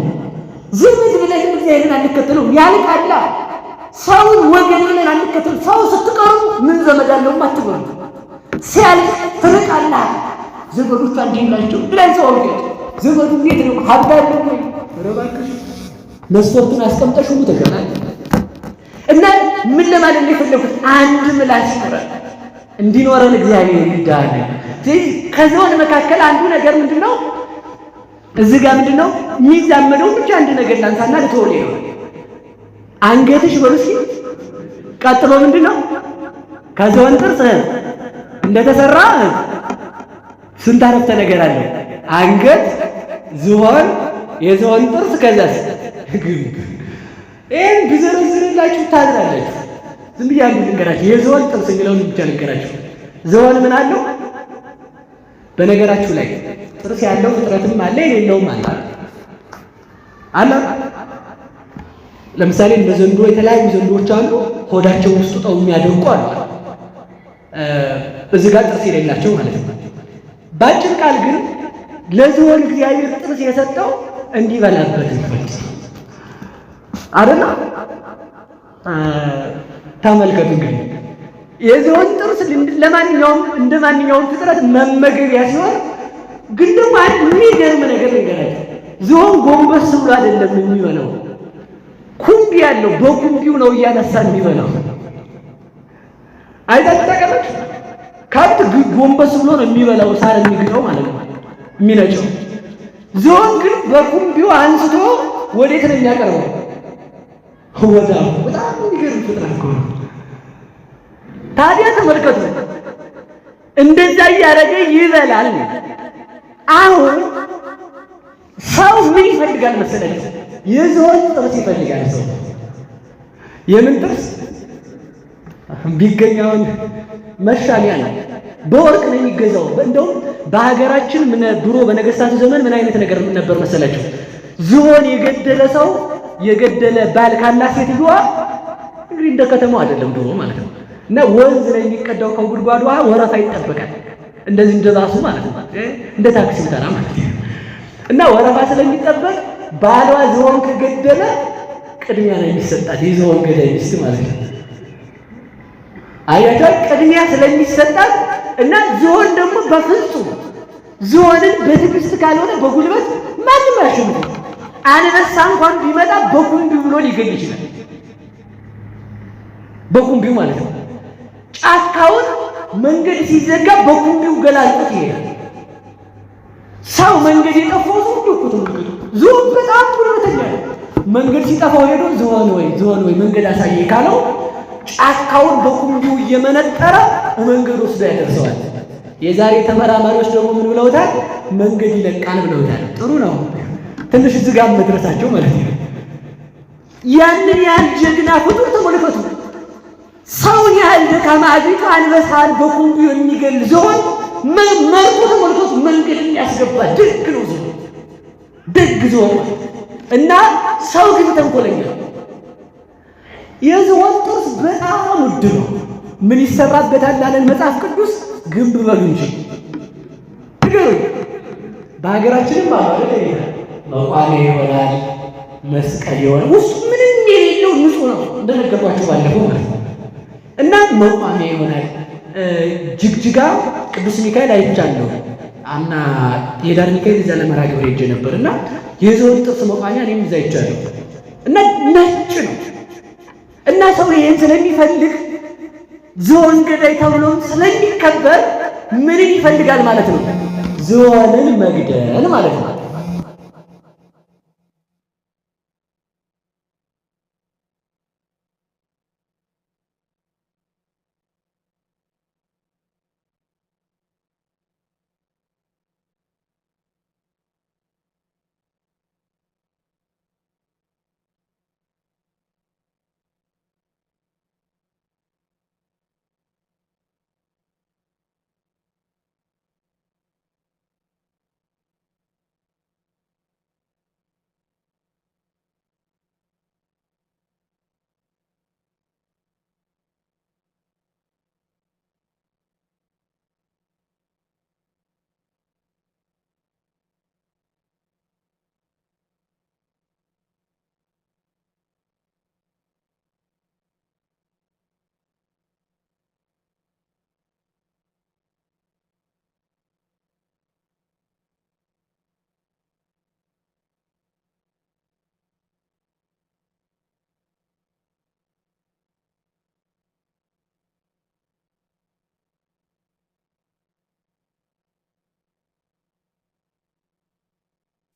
ዝም ብለን እግዚአብሔርን አንከተለውም፣ ያልቃላ። ሰውን ወገን ብለን አንከተሉ። ሰው ስትቀርቡ ምን ዘመድ አለውም አትበሉ። ሲያልቅ ትርቃላ። ዘመዶቿ እንዲህ ናቸው ብለን ሰው ወገን ዘመዱ እንዴት ነው ሀብት አለው ወይ? ኧረ እባክሽ መስፈርቱን አስቀምጠሽ ሁሉ ተገናኝ እና ምን ለማለት ነው የፈለኩት? አንድ ምላስ ይኖረን እንዲኖረን እግዚአብሔር ይርዳን። ከዝሆን መካከል አንዱ ነገር ምንድነው? እዚህ ጋር ምንድነው የሚዛመደው? ብቻ አንድ ነገር ላንሳና ልተወው ነው። አንገትሽ በሉ እስኪ። ቀጥሎ ምንድነው? ከዝሆን ጥርስ እንደተሰራ ስንት አረፍተ ነገር አለ? አንገት፣ ዝሆን፣ የዝሆን ጥርስ፣ ከዛስ ግንብ። ይሄን ብዘረዝርላችሁ ታዝናላችሁ። ዝም ብዬ አንዱ ልንገራችሁ። የዝሆን ጥርስ የሚለውን ብቻ ልንገራችሁ። ዝሆን ምን አለው? በነገራችሁ ላይ ጥርስ ያለው ፍጥረትም አለ የሌለውም አለ አለ። ለምሳሌ እንደ ዘንዶ የተለያዩ ዘንዶዎች አሉ። ሆዳቸው ውስጥ ጠው የሚያደርቁ አሉ። እዚህ ጋር ጥርስ የሌላቸው ማለት ነው። ባጭር ቃል ግን ለዝሆን እግዚአብሔር ጥርስ የሰጠው እንዲበላበት ነው አይደል? ተመልከቱ እንግዲህ የዝሆን ጥርስ ለማንኛውም እንደ ማንኛውም ፍጥረት መመገቢያ ሲሆን፣ ግን ደግሞ አንድ የሚገርም ነገር ልንገራችሁ። ዝሆን ጎንበስ ብሎ አይደለም የሚበላው፣ ኩምቢ ያለው በኩምቢው ነው እያነሳ የሚበላው። አይታችሁ ታውቃላችሁ? ከብት ጎንበስ ብሎ ነው የሚበላው፣ ሳር የሚግጠው ማለት ነው የሚነጨው። ዝሆን ግን በኩምቢው አንስቶ ወዴት ነው የሚያቀርበው? ወደ አፉ። በጣም የሚገርም ፍጥረት እኮ ነው። ታዲያ ተመልከቱ፣ እንደዛ እያደረገ ይበላል። አሁን ሰው ምን ይፈልጋል መሰለህ? የዝሆን ጥርስ ይፈልጋል ሰው። የምን ጥርስ ቢገኝ አሁን መሻሚያ ነው። በወርቅ ነው የሚገዛው። እንደውም በሀገራችን ድሮ በነገስታቱ ዘመን ምን አይነት ነገር ነበር መሰላቸው? ዝሆን የገደለ ሰው የገደለ ባል ካላት ሴትዮዋ እንግዲህ እንደ ከተማው አይደለም ድሮ ማለት ነው። እና ወንዝ ላይ የሚቀዳው ከጉድጓድ ውሃ ወረፋ ይጠበቃል። እንደዚህ እንደ ባሱ ማለት ነው፣ እንደ ታክሲ ተራ ማለት ነው። እና ወረፋ ስለሚጠበቅ ባሏ ዝሆን ከገደለ ቅድሚያ ነው የሚሰጣት፣ የዝሆን ገዳይ ሚስት ማለት ነው። አያቸው ቅድሚያ ስለሚሰጣት እና ዝሆን ደግሞ በፍጹም ዝሆንን በትዕግስት ካልሆነ በጉልበት ማንም አያሸንፍም። አንበሳ እንኳን ቢመጣ በኩምቢው ብሎ ሊገል ይችላል። በኩምቢው ማለት ነው። ጫካውን መንገድ ሲዘጋ በኩምቢው ገላልጦት ይሄዳል። ሰው መንገድ የጠፋው ሰው እኮ ተመልከቱ። ዝሆን በጣም ጉልበተኛ ነው። መንገድ ሲጠፋው ሄዶ ዝሆን ወይ ዝሆን ወይ መንገድ አሳየ ካለው ጫካውን በኩምቢው እየመነጠረ መንገድ ወስዶ ያደርሰዋል። የዛሬ ተመራማሪዎች ደግሞ ምን ብለውታል? መንገድ ይለቃል ብለውታል። ጥሩ ነው፣ ትንሽ እዚህ ጋር መድረሳቸው ማለት ነው። ያንን ያህል ጀግና ፍጡር ተመልከቱ። ሰውን ያህል ደካማ አግኝቶ አንበሳን በኩምቢው የሚገል ዝሆን መርጦ ተመልከቱ፣ መንገድ የሚያስገባ ደግ ነው ዝሆን፣ ደግ ዝሆን እና ሰው ግን ተንኮለኛ። የዝሆን ጥርስ በጣም ውድ ነው። ምን ይሰራበታል አለን መጽሐፍ ቅዱስ? ግንብ በሉ እንጂ ንገሩኝ። በሀገራችንም አለ መቋሚያ ይሆናል፣ መስቀል ይሆናል። ውስጡ ምንም የሌለው ንጹህ ነው እንደነገርኳችሁ ባለፈው ማለት ነው። እና መቋሚያ ይሆናል። ጅግጅጋ ቅዱስ ሚካኤል አይቻለሁ። አምና የዳር ሚካኤል እዛ ለመርሃ ግብር ሄጄ ነበር እና የዝሆን ጥርስ መቋሚያ እኔም እዛ አይቻለሁ። እና ነጭ ነው እና ሰው ይሄን ስለሚፈልግ ዝሆን ገዳይ ተብሎም ስለሚከበር ምንን ይፈልጋል ማለት ነው? ዝሆንን መግደል ማለት ነው።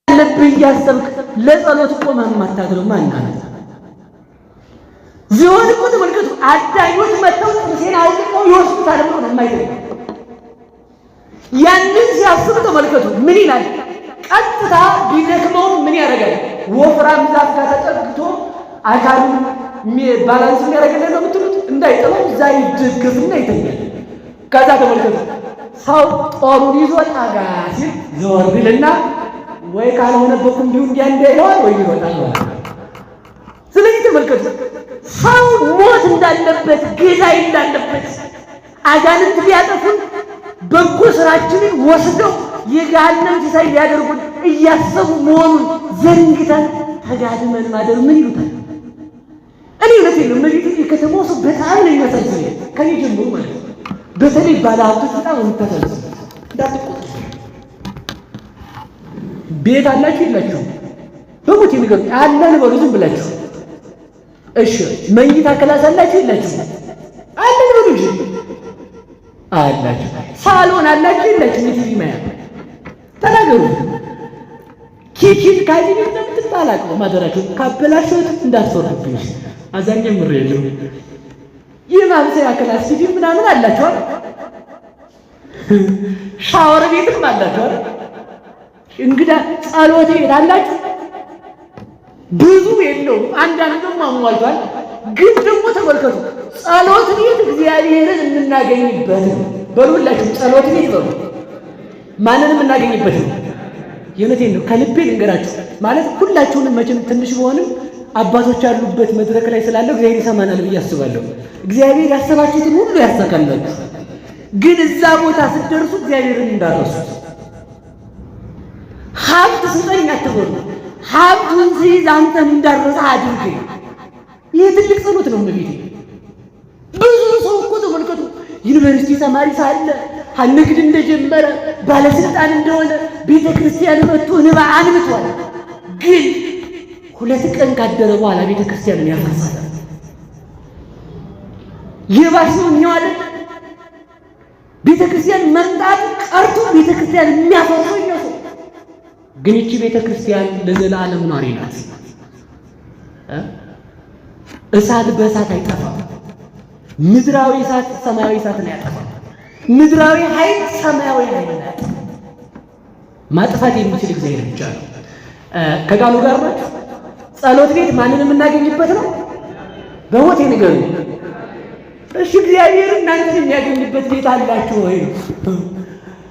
አለብህ እያሰብክ ለጸሎት ቆመህ የማታድረው ማን አለ? ዝሆን እኮ ተመልከቱ፣ አዳኞች መጥተው ጥርሴን አውልቀው ይወስዱታል ብሎ ነው የማይተኛው። ያንን ሲያስብ ተመልከቱ ምን ይላል? ቀጥታ ቢደክመውም ምን ያደርጋል? ወፍራም ዛፍ ጋር ተጠግቶ አካሉን balance የሚያደርግልን ነው የምትሉት? እንዳይጥለው እዛ ይደገፍና ይተኛል። ከዛ ተመልከቱ ሰው ጦሩን ይዞ ጠጋ ሲል ዘወር ይልና ወይ ካልሆነ በኩምቢው እንዲያ እንዲያ ይለዋል ወይ ይሮጣል ማለት ነው። ስለዚህ ተመልከቱ ሰው ሞት እንዳለበት ገዳይ እንዳለበት አጋንንት ሊያጠፉን በጎ ስራችንን ወስደው የገሃነም ሲሳይ ሊያደርጉን እያሰቡ መሆኑን ዘንግተን ተጋድመን ማደር ምን ይሉታል? እኔ እውነቴን ነው እመቤቴ፣ የከተማው ሰው በጣም ነው የሚያሳዝነኝ፣ ከኔ ጀምሮ ማለት ነው። በተለይ ባለሀብቶች በጣም ነው የምታሳዝኑት። እንዳትቆጡ። ቤት አላችሁ የላችሁም? በሞት የሚገርም አለን በሉ ዝም ብላችሁ። እሺ መኝታ class አላችሁ የላችሁም? አለን በሉ እንጂ አላችሁ። ሳሎን አላችሁ የላችሁም? የቲቪ ማያ ተናገሩ። kitchen cabinet ነው የምትባል አቅሙ ማደራችሁ ካበላሸሁት እንዳትፈርዱብኝ። አዛኝ ምር የለም። የማብሰያ class TV ምናምን አላችሁ አይደል? ሻወር ቤትም አላችሁ አይደል? እንግዳ ጸሎት ቤት አላችሁ? ብዙ የለውም። አንዳንድ ደግሞ አሟልቷል። ግን ደግሞ ተመልከቱ፣ ጸሎት ቤት እግዚአብሔርን የምናገኝበት ነው። በሉላችሁ ጸሎት ቤት በሉ። ማንን የምናገኝበት ነው? የእውነቴን ነው፣ ከልቤ ልንገራችሁ። ማለት ሁላችሁንም መቼም ትንሽ በሆንም አባቶች ያሉበት መድረክ ላይ ስላለው እግዚአብሔር ይሰማናል ብዬ አስባለሁ። እግዚአብሔር ያሰባችሁትን ሁሉ ያሳካላችሁ። ግን እዛ ቦታ ስትደርሱ እግዚአብሔርን እንዳረሱት ሀብት ስጠኝ አትበሉ። ሀብቱን ስይዝ አንተን እንዳረሳ አድርገኝ። ይህ ትልቅ ጸሎት ነው። እመቤቴ ብዙ ሰው እኮ ተመልከቱ፣ ዩኒቨርሲቲ ተማሪ ሳለ ንግድ እንደጀመረ ባለስልጣን እንደሆነ ቤተ ክርስቲያን መጥቶ እንባ አንብቷል። ግን 2 ቀን ካደረ በኋላ ቤተ ክርስቲያንን ያፈርሳል። የባሰው እኛው አይደል? ቤተ ክርስቲያን መምጣቱ ቀርቶ ቤተ ክርስቲያን የሚያፈርሰው እኛው ሰው። ግን ይቺ ቤተ ክርስቲያን ለዘላለም ኗሪ ናት። እሳት በእሳት አይጠፋም። ምድራዊ እሳት ሰማያዊ እሳትን አያጠፋም። ምድራዊ ኃይል ሰማያዊ ኃይል አያጠፋም። ማጥፋት የሚችል እግዚአብሔር ብቻ ነው። ከቃሉ ጋር ናችሁ። ጸሎት ቤት ማንን የምናገኝበት ነው? በሞቴ ንገሩ። እሺ እግዚአብሔር እናንተን የሚያገኝበት ቤት አላችሁ ወይ?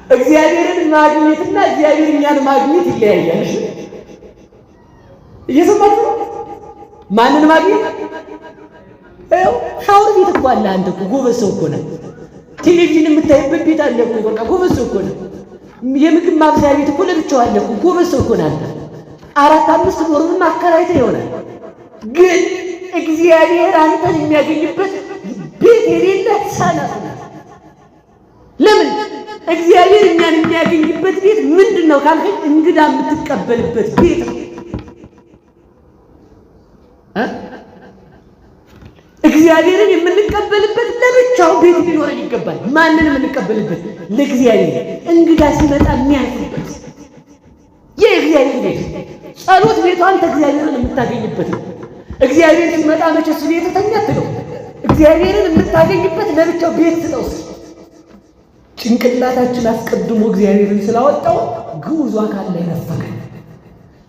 እግዚአብሔርን ማግኘትና እግዚአብሔር እኛን ማግኘት ይለያያል። እሺ እየሰማችሁ ነው? ማንን ማግኘት? ይኸው ሻወር ቤት እኮ አለ። አንተ እኮ ጎበዝ ሰው እኮ ነህ። ቴሌቪዥን የምታይበት ቤት አለ እኮ። በቃ ጎበዝ ሰው እኮ ነህ። የምግብ ማብሰያ ቤት እኮ ለብቻው አለ እኮ። ጎበዝ ሰው እኮ ነህ አንተ። አራት አምስት dorm ም አከራይተህ ይሆናል። ግን እግዚአብሔር አንተን የሚያገኝበት ቤት የሌለ ሰነፍ ነህ። ለምን? እግዚአብሔር እኛን የሚያገኝበት ቤት ምንድን ነው ካልከኝ፣ እንግዳ የምትቀበልበት ቤት ነው። እግዚአብሔርን የምንቀበልበት ለብቻው ቤት ሊኖረን ይገባል። ማንን የምንቀበልበት? ለእግዚአብሔር እንግዳ ሲመጣ የሚያርፍበት የእግዚአብሔር ቤት። ጸሎት ቤቱ አንተ እግዚአብሔርን የምታገኝበት ነው። እግዚአብሔር ሲመጣ መቼስ ቤት ተኛ አትለው። እግዚአብሔርን የምታገኝበት ለብቻው ቤት ስጠው። ጭንቅላታችን አስቀድሞ እግዚአብሔርን ስላወጣው ግዑዙ አካል ላይ ነፈገ።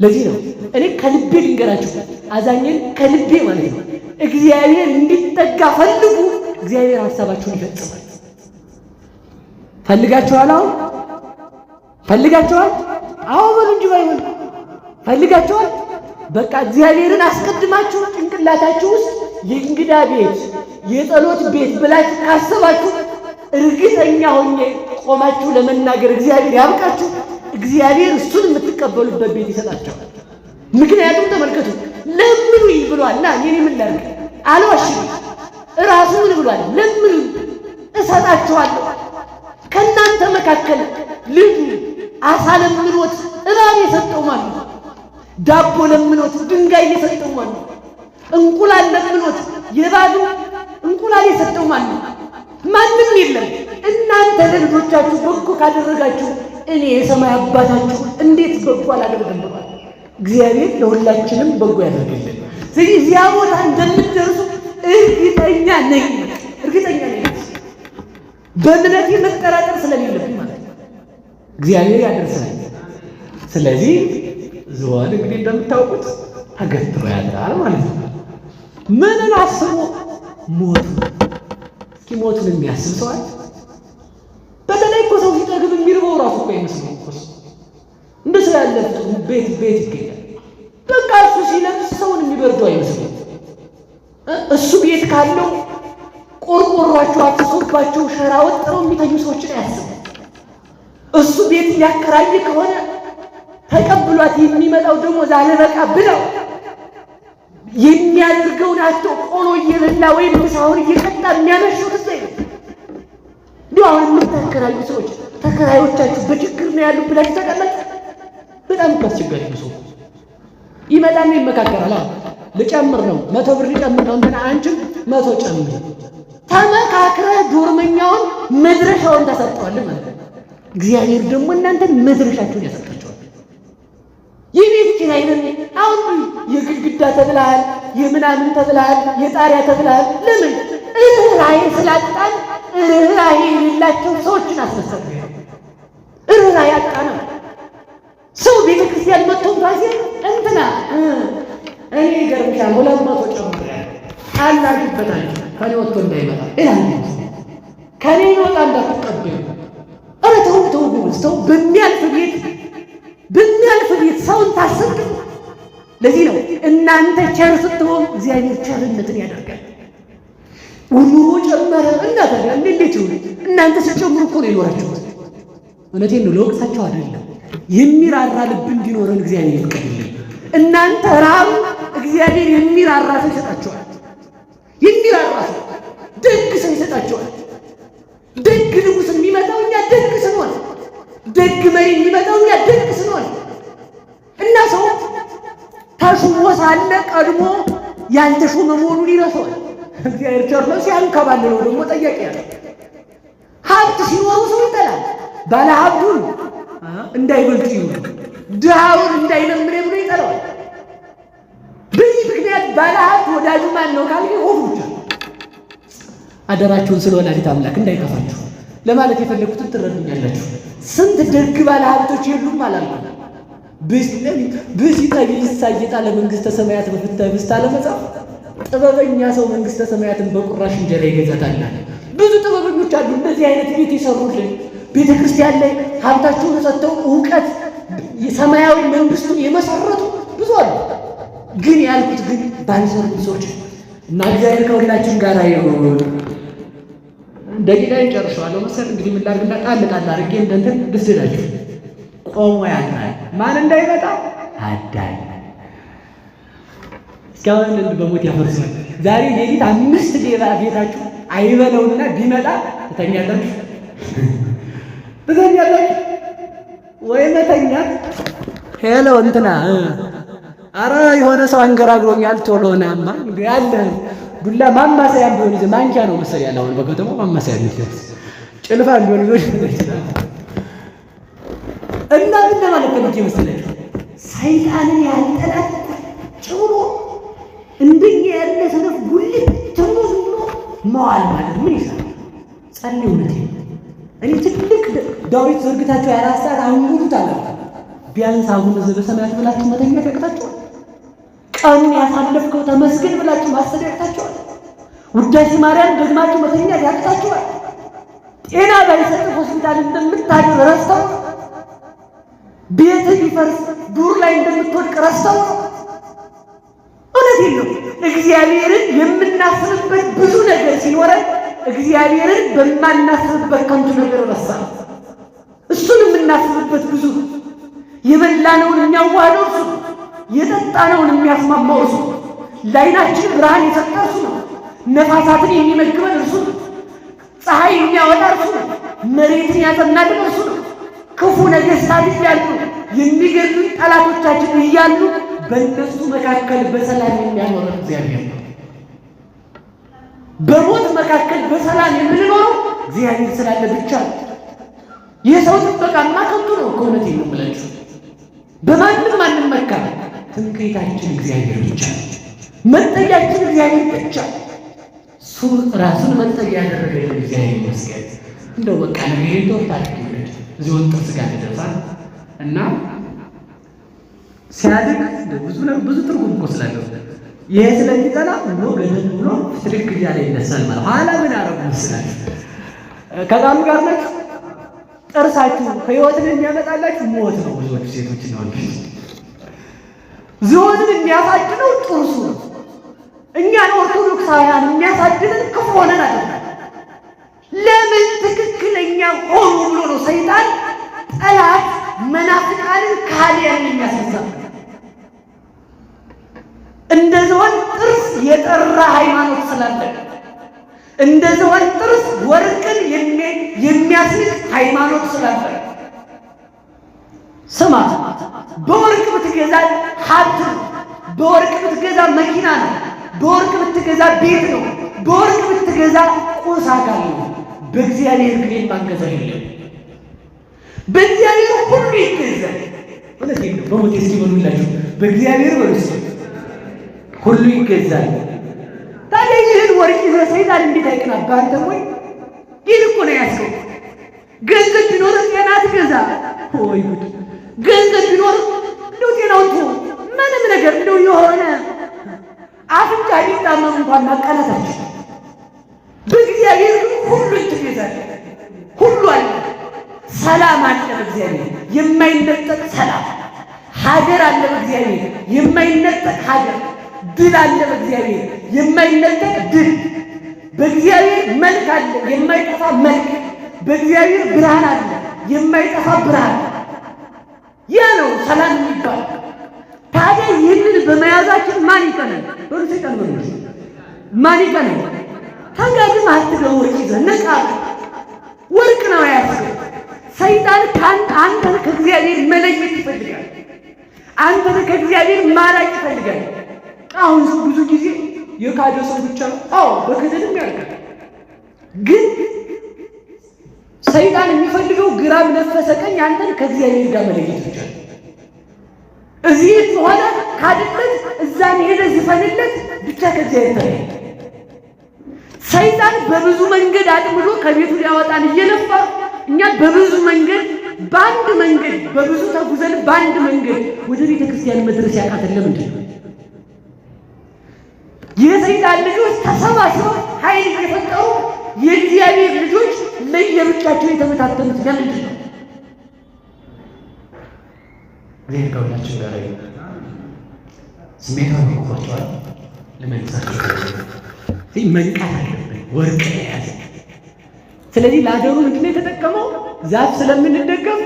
ለዚህ ነው እኔ ከልቤ ልንገራችሁ፣ አዛኝን ከልቤ ማለት ነው። እግዚአብሔር እንዲጠጋ ፈልጉ። እግዚአብሔር ሀሳባችሁን ይፈጽማል። ፈልጋችኋል? አሁን ፈልጋችኋል? አዎ በሉ እንጂ ባይሆን ፈልጋችኋል። በቃ እግዚአብሔርን አስቀድማችሁ ጭንቅላታችሁ ውስጥ የእንግዳ ቤት የጸሎት ቤት ብላችሁ ካሰባችሁ እርግጠኛ ሆኜ ቆማችሁ ለመናገር እግዚአብሔር ያብቃችሁ። እግዚአብሔር እሱን የምትቀበሉበት ቤት ይሰጣቸዋል። ምክንያቱም ተመልከቱ፣ ለምኑኝ ብሏልና እኔ ምን ላድርግ? አልዋሽም። እራሱ ምን ብሏል? ለምኑኝ እሰጣችኋለሁ። ከእናንተ መካከል ልጁ አሳ ለምኖት እባብ የሰጠው ማን ነው? ዳቦ ለምኖት ድንጋይ የሰጠው ማን ነው? እንቁላል ለምኖት የእባብ እንቁላል የሰጠው ማን ነው? ማንም የለም። እናንተ ለልጆቻችሁ በጎ ካደረጋችሁ እኔ የሰማይ አባታችሁ እንዴት በጎ አላደርግም ብሏል። እግዚአብሔር ለሁላችንም በጎ ያደርግልን። ስለዚህ እዚያ ቦታ እንደምትደርሱ እርግጠኛ ነኝ፣ እርግጠኛ ነኝ። በእምነቴ መጠራጠር ስለሌለብኝ ማለት ነው። እግዚአብሔር ያደርሰናል። ስለዚህ ዝሆን እንግዲህ እንደምታውቁት ተገትሮ ያድራል ማለት ነው። ምንን አስቦ? ሞቱ። እስኪ ሞቱን የሚያስብ ሰው አለ? በተለይ እኮ ሰው ሲጠግብ የሚርበው እራሱ እኮ አይመስለውም እኮ ሰው። እንደ ሰው ያለ ቤት ቤት ይገኛል። በቃ እሱ ሲለብስ ሰውን የሚበርደው አይመስለውም። እሱ ቤት ካለው ቆርቆሯቸው አፍሶባቸው ሸራ ወጥረው የሚተኙ ሰዎችን አያስብም። እሱ ቤት እያከራየ ከሆነ ተቀብሏት የሚመጣው ደሞዝ አለበቃ ብለው የሚያደርገውን አጥቶ ቆሎ እየበላ ወይም ምሳውን እየቀጣ የሚያመሸው ህዝብ ነው። እንዲሁ አሁን የምታከራዩ ሰዎች ተከራዮቻችሁ በችግር ነው ያሉ ብላችሁ ታውቃላችሁ? በጣም እኮ አስቸጋሪ ነው። ሰው ይመጣና ይመካከራል። አሁን ልጨምር ነው 100 ብር ልጨምር ነው እንትና አንቺም 100 ጨምር። ተመካክረህ ዶርመኛውን መድረሻውን ታሳጠዋለህ ማለት ነው። እግዚአብሔር ደግሞ እናንተን መድረሻችሁን ያሳጣችኋል። የቤት ኪራይ ነው። አሁን የግድግዳ ተብለሃል፣ የምናምን ተብለሃል፣ የጣሪያ ተብለሃል። ለምን ርኅራኄ ስላጣን ርኅራኄ የሌላቸው ሰዎችን አስመሰል። ርኅራኄ አጣ ነው። ሰው ቤተ ክርስቲያን መጥቶ እንኳን ሲል እንትና እኔ ይገርምሻል 200 ጨምሬያለሁ፣ ጣል አድርግበታል። ከኔ ወጥቶ እንዳይመጣ ይላል። ከኔ ይወጣ እንዳትቀበሉ። ኧረ ተው ተው ጎበዝ ተው። በሚያልፍ ቤት በሚያልፍ ቤት ሰውን ታሰብ። ለዚህ ነው እናንተ ቸር ስትሆኑ እግዚአብሔር ቸርነትን ያደርጋል። ኑሮ ጨመረ እና ታዲያ እንዴት ይሁን? እናንተ ስትጨምሩ እኮ ነው የኖራችሁት። እውነቴን ነው፣ ለወቅታቸው አይደለም። የሚራራ ልብ እንዲኖረን እግዚአብሔር ይፍቀድልን። እናንተ ራሩ፣ እግዚአብሔር የሚራራ ሰው ይሰጣቸዋል። የሚራራ ሰው፣ ደግ ሰው ይሰጣቸዋል። ደግ ንጉሥ የሚመጣው እኛ ደግ ስንሆን፣ ደግ መሪ የሚመጣው እኛ ደግ ስንሆን እና ሰው ተሹሞ ሳለ ቀድሞ ያልተሾመ መሆኑን ይረሳዋል። እግዚአብሔር ቸር ነው፣ ሲያንከባልለው ደግሞ ጠያቂ ያለ። ሀብት ሲኖረው ሰው ይጠላል። ባለ ሀብቱን እንዳይበልጥ ይሁን ድሃውን እንዳይለምን ብሎ ይጠላዋል። በዚህ ምክንያት ባለ ሀብት ወዳጁ ማን ነው ካልከኝ ሆዱ ብቻ። አደራችሁን ስለ ወላዲተ አምላክ እንዳይከፋችሁ ለማለት የፈለኩትን ትረዱኛላችሁ። ስንት ደግ ባለ ሀብቶች የሉም አላልኩም። ብእሲ ጠቢብ ይሳየጣ ለመንግሥተ ሰማያት በፍተ ኅብስት አለ መጽሐፍ። ጥበበኛ ሰው መንግሥተ ሰማያትን በቁራሽ እንጀራ ይገዛታል። ብዙ ጥበበኞች አሉ እንደዚህ አይነት ቤት የሰሩልን ቤተ ክርስቲያን ላይ ሀብታቸውን ሰጥተው እውቀት የሰማያዊ መንግስቱን የመሰረቱ ብዙ አሉ። ግን ያልኩት ግን ባልሰሩት ሰዎች እና እግዚአብሔር ከሁላችን ጋር ይሁን። ደቂቃዬን ጨርሼዋለሁ መሰል። እንግዲህ ምን ላድርግና ጣል ጣል አድርጌ እንደ እንትን ልስዳችሁ። ቆሞ ያድራል ማን እንዳይመጣ አዳኝ። እስካሁን በሞት ያፈርሷል። ዛሬ ሌሊት 5 ሌባ ቤታችሁ አይበለውና ቢመጣ ትተኛላችሁ ትተኛላችሁ ወይ መተኛት። Hello እንትና አረ የሆነ ሰው አንገራግሮኛል፣ ቶሎ ናማ ያለ ዱላ ማማሰያ ቢሆን ይዘህ ማንኪያ ነው መሰል ያለ አሁን በከተማው ማማሰያ የሚደርስ ጭልፋ ቢሆን ይዞ እና ምን ለማለት ፈልጌ መሰለህ ሰይጣንን ያህል ጠላት ቁጭ ብሎ እንደኛ ያለ ሰነፍ ጉልት ብሎ ዝም ብሎ መዋል ማለት ምን ይሰራል? ጸልይ። እውነቴን እኔ ትልቅ ዳዊት ዘርግታችሁ 24 ሰዓት አንጉሉት አለ። ቢያንስ አቡነ ዘበሰማያት ብላችሁ መተኛት ያቅታችኋል። ቀኑን ያሳለፍከው ተመስገን ብላችሁ ማሰብ ያቅታችኋል። ውዳሴ ማርያም ደግማችሁ መተኛት ያቅታችኋል። ጤና ባይሰጥ ሆስፒታል እንደምታድር ረስተው፣ ቤት ቢፈርስ ዱር ላይ እንደምትወድቅ ረስተው። እውነቴን ነው። እግዚአብሔርን የምናስብበት ብዙ ነገር ሲኖረን እግዚአብሔርን በማናስብበት ከንቱ ነገር ረሳ። እሱን የምናስብበት ብዙ፣ የበላነውን የሚያዋህደው እሱ፣ የጠጣነውን የሚያስማማው እሱ፣ ለዓይናችን ብርሃን የሰጠ እርሱ ነው። ነፋሳትን የሚመግበን እርሱ ነው። ፀሐይ የሚያወጣ እርሱ ነው። መሬትን ያጸናልን እርሱ ነው። ክፉ ነገሥታት እያሉ የሚገድሉን ጠላቶቻችን እያሉ በእነሱ መካከል በሰላም የሚያኖረን እግዚአብሔር ነው። በሞት መካከል በሰላም የምንኖረው እግዚአብሔር ስላለ ብቻ ነው። የሰው ጥበቃማ ከንቱ ነው። ከእውነቴን ነው የምላችሁ። በማንም አንመካም። ትምክህታችን እግዚአብሔር ብቻ፣ መጠጊያችን እግዚአብሔር ብቻ። እሱ ራሱን መጠጊያ ያደረገ እግዚአብሔር ይመስገን። እንደው በቃ ነገር ተወታል እዚህ ወጥ ጥርስ ጋር ይደርሳል እና ሲያድግ ብዙ ብዙ ትርጉም እኮ ስላለው ይሄ ስለሚጠላ ብሎ ገደል ብሎ ትልቅ እያለ ይነሳል ማለት ኋላ ምን አረጉ ይመስላል። ከቃሉ ጋር ናችሁ። ጥርሳችሁ ህይወትን የሚያመጣላችሁ ሞት ነው። ብዙዎቹ ሴቶች እና ወንዶች ዝሆንን የሚያሳድነው ጥርሱ ነው። እኛን ኦርቶዶክሳውያን የሚያሳድነን ክፉ ሆነን አይደለም። ለምን ትክክለኛ ሆኑ ብሎ ነው ሰይጣን ጠላት መናፍቃንን ከሃዲያንን የሚያስነሳ። እንደ ዝሆን ጥርስ የጠራ ሃይማኖት ስላለ፣ እንደ ዝሆን ጥርስ ወርቅን የሚያስንቅ ሃይማኖት ስላለ። ስማ፣ በወርቅ ብትገዛ ሀብት ነው። በወርቅ ብትገዛ መኪና ነው። በወርቅ ብትገዛ ቤት ነው። በወርቅ ብትገዛ ቁስ አካል ነው። በእግዚአብሔር ግን የማንገዛው የለም። በእግዚአብሔር ሁሉ ይገዛል። እውነቴን ነው። በሞቴ እስኪ በሉላችሁ በእግዚአብሔር በሉ እስኪ ሁሉ ይገዛል። ታዲያ ይህን ወርቅ ይዘህ ሰይጣን እንዴት አይቅናብህ? አንተም ወይ ይህን እኮ ነው ያዝከው። ገንዘብ ቢኖር ጤና አትገዛ። ወይ ጉድ! ገንዘብ ቢኖር እንደው ጤናውን ተወው፣ ምንም ነገር እንደው የሆነ አፍንጫ ቢጣመም እንኳን ማቃናታችን። በእግዚአብሔር ግን ሁሉ ትቤዛለ፣ ሁሉ አለ። ሰላም አለ በእግዚአብሔር የማይነጠቅ ሰላም። ሀገር አለ በእግዚአብሔር የማይነጠቅ ሀገር። ድል አለ በእግዚአብሔር የማይነጠቅ ድል። በእግዚአብሔር መልክ አለ የማይጠፋ መልክ። በእግዚአብሔር ብርሃን አለ የማይጠፋ ብርሃን። ያ ነው ሰላም የሚባል። ታዲያ ይህንን በመያዛችን ማን ይቀናል? በሉ ሰይጣን በሉ ማን ይቀናል? ተጋድም አትገቡ። ወርቅ ይዘህ ነቃ። ወርቅ ነው ያዝከው። ሰይጣን አንተን ከእግዚአብሔር መለየት ይፈልጋል። አንተን ከእግዚአብሔር ማራቅ ይፈልጋል። አሁን ሰው ብዙ ጊዜ የካደ ሰው ብቻ ነው። አዎ በክህደትም ያደርጋል። ግን ሰይጣን የሚፈልገው ግራም ነፈሰ ቀኝ አንተን ከእግዚአብሔር ጋር መለየት ብቻ ነው። እዚህ ሆነ ካድለት፣ እዛም ሄደ ዝፈንለት፣ ብቻ ከእግዚአብሔር ተለየ። ሰይጣን በብዙ መንገድ አጥምዶ ከቤቱ ሊያወጣን እየለፋ እኛ በብዙ መንገድ በአንድ መንገድ በብዙ ተጉዘን በአንድ መንገድ ወደ ቤተ ክርስቲያን መድረስ ያቃተን ለምንድን ነው? የሰይጣን ልጆች ተሰባስበው ኃይል እየፈጠሩ የእግዚአብሔር ልጆች ለየብቻቸው የተበታተኑት ለምንድን ነው? እግዚአብሔር ከሁላችን ጋር ይሁን። ስሜታዊ ሆንኩባቸዋል። ልመልሳቸው መንቃት አለብን። ወርቅ የያዘ ስለዚህ ለሀገሩ ምንድን ነው የተጠቀመው? ዛፍ ስለምንደገፍ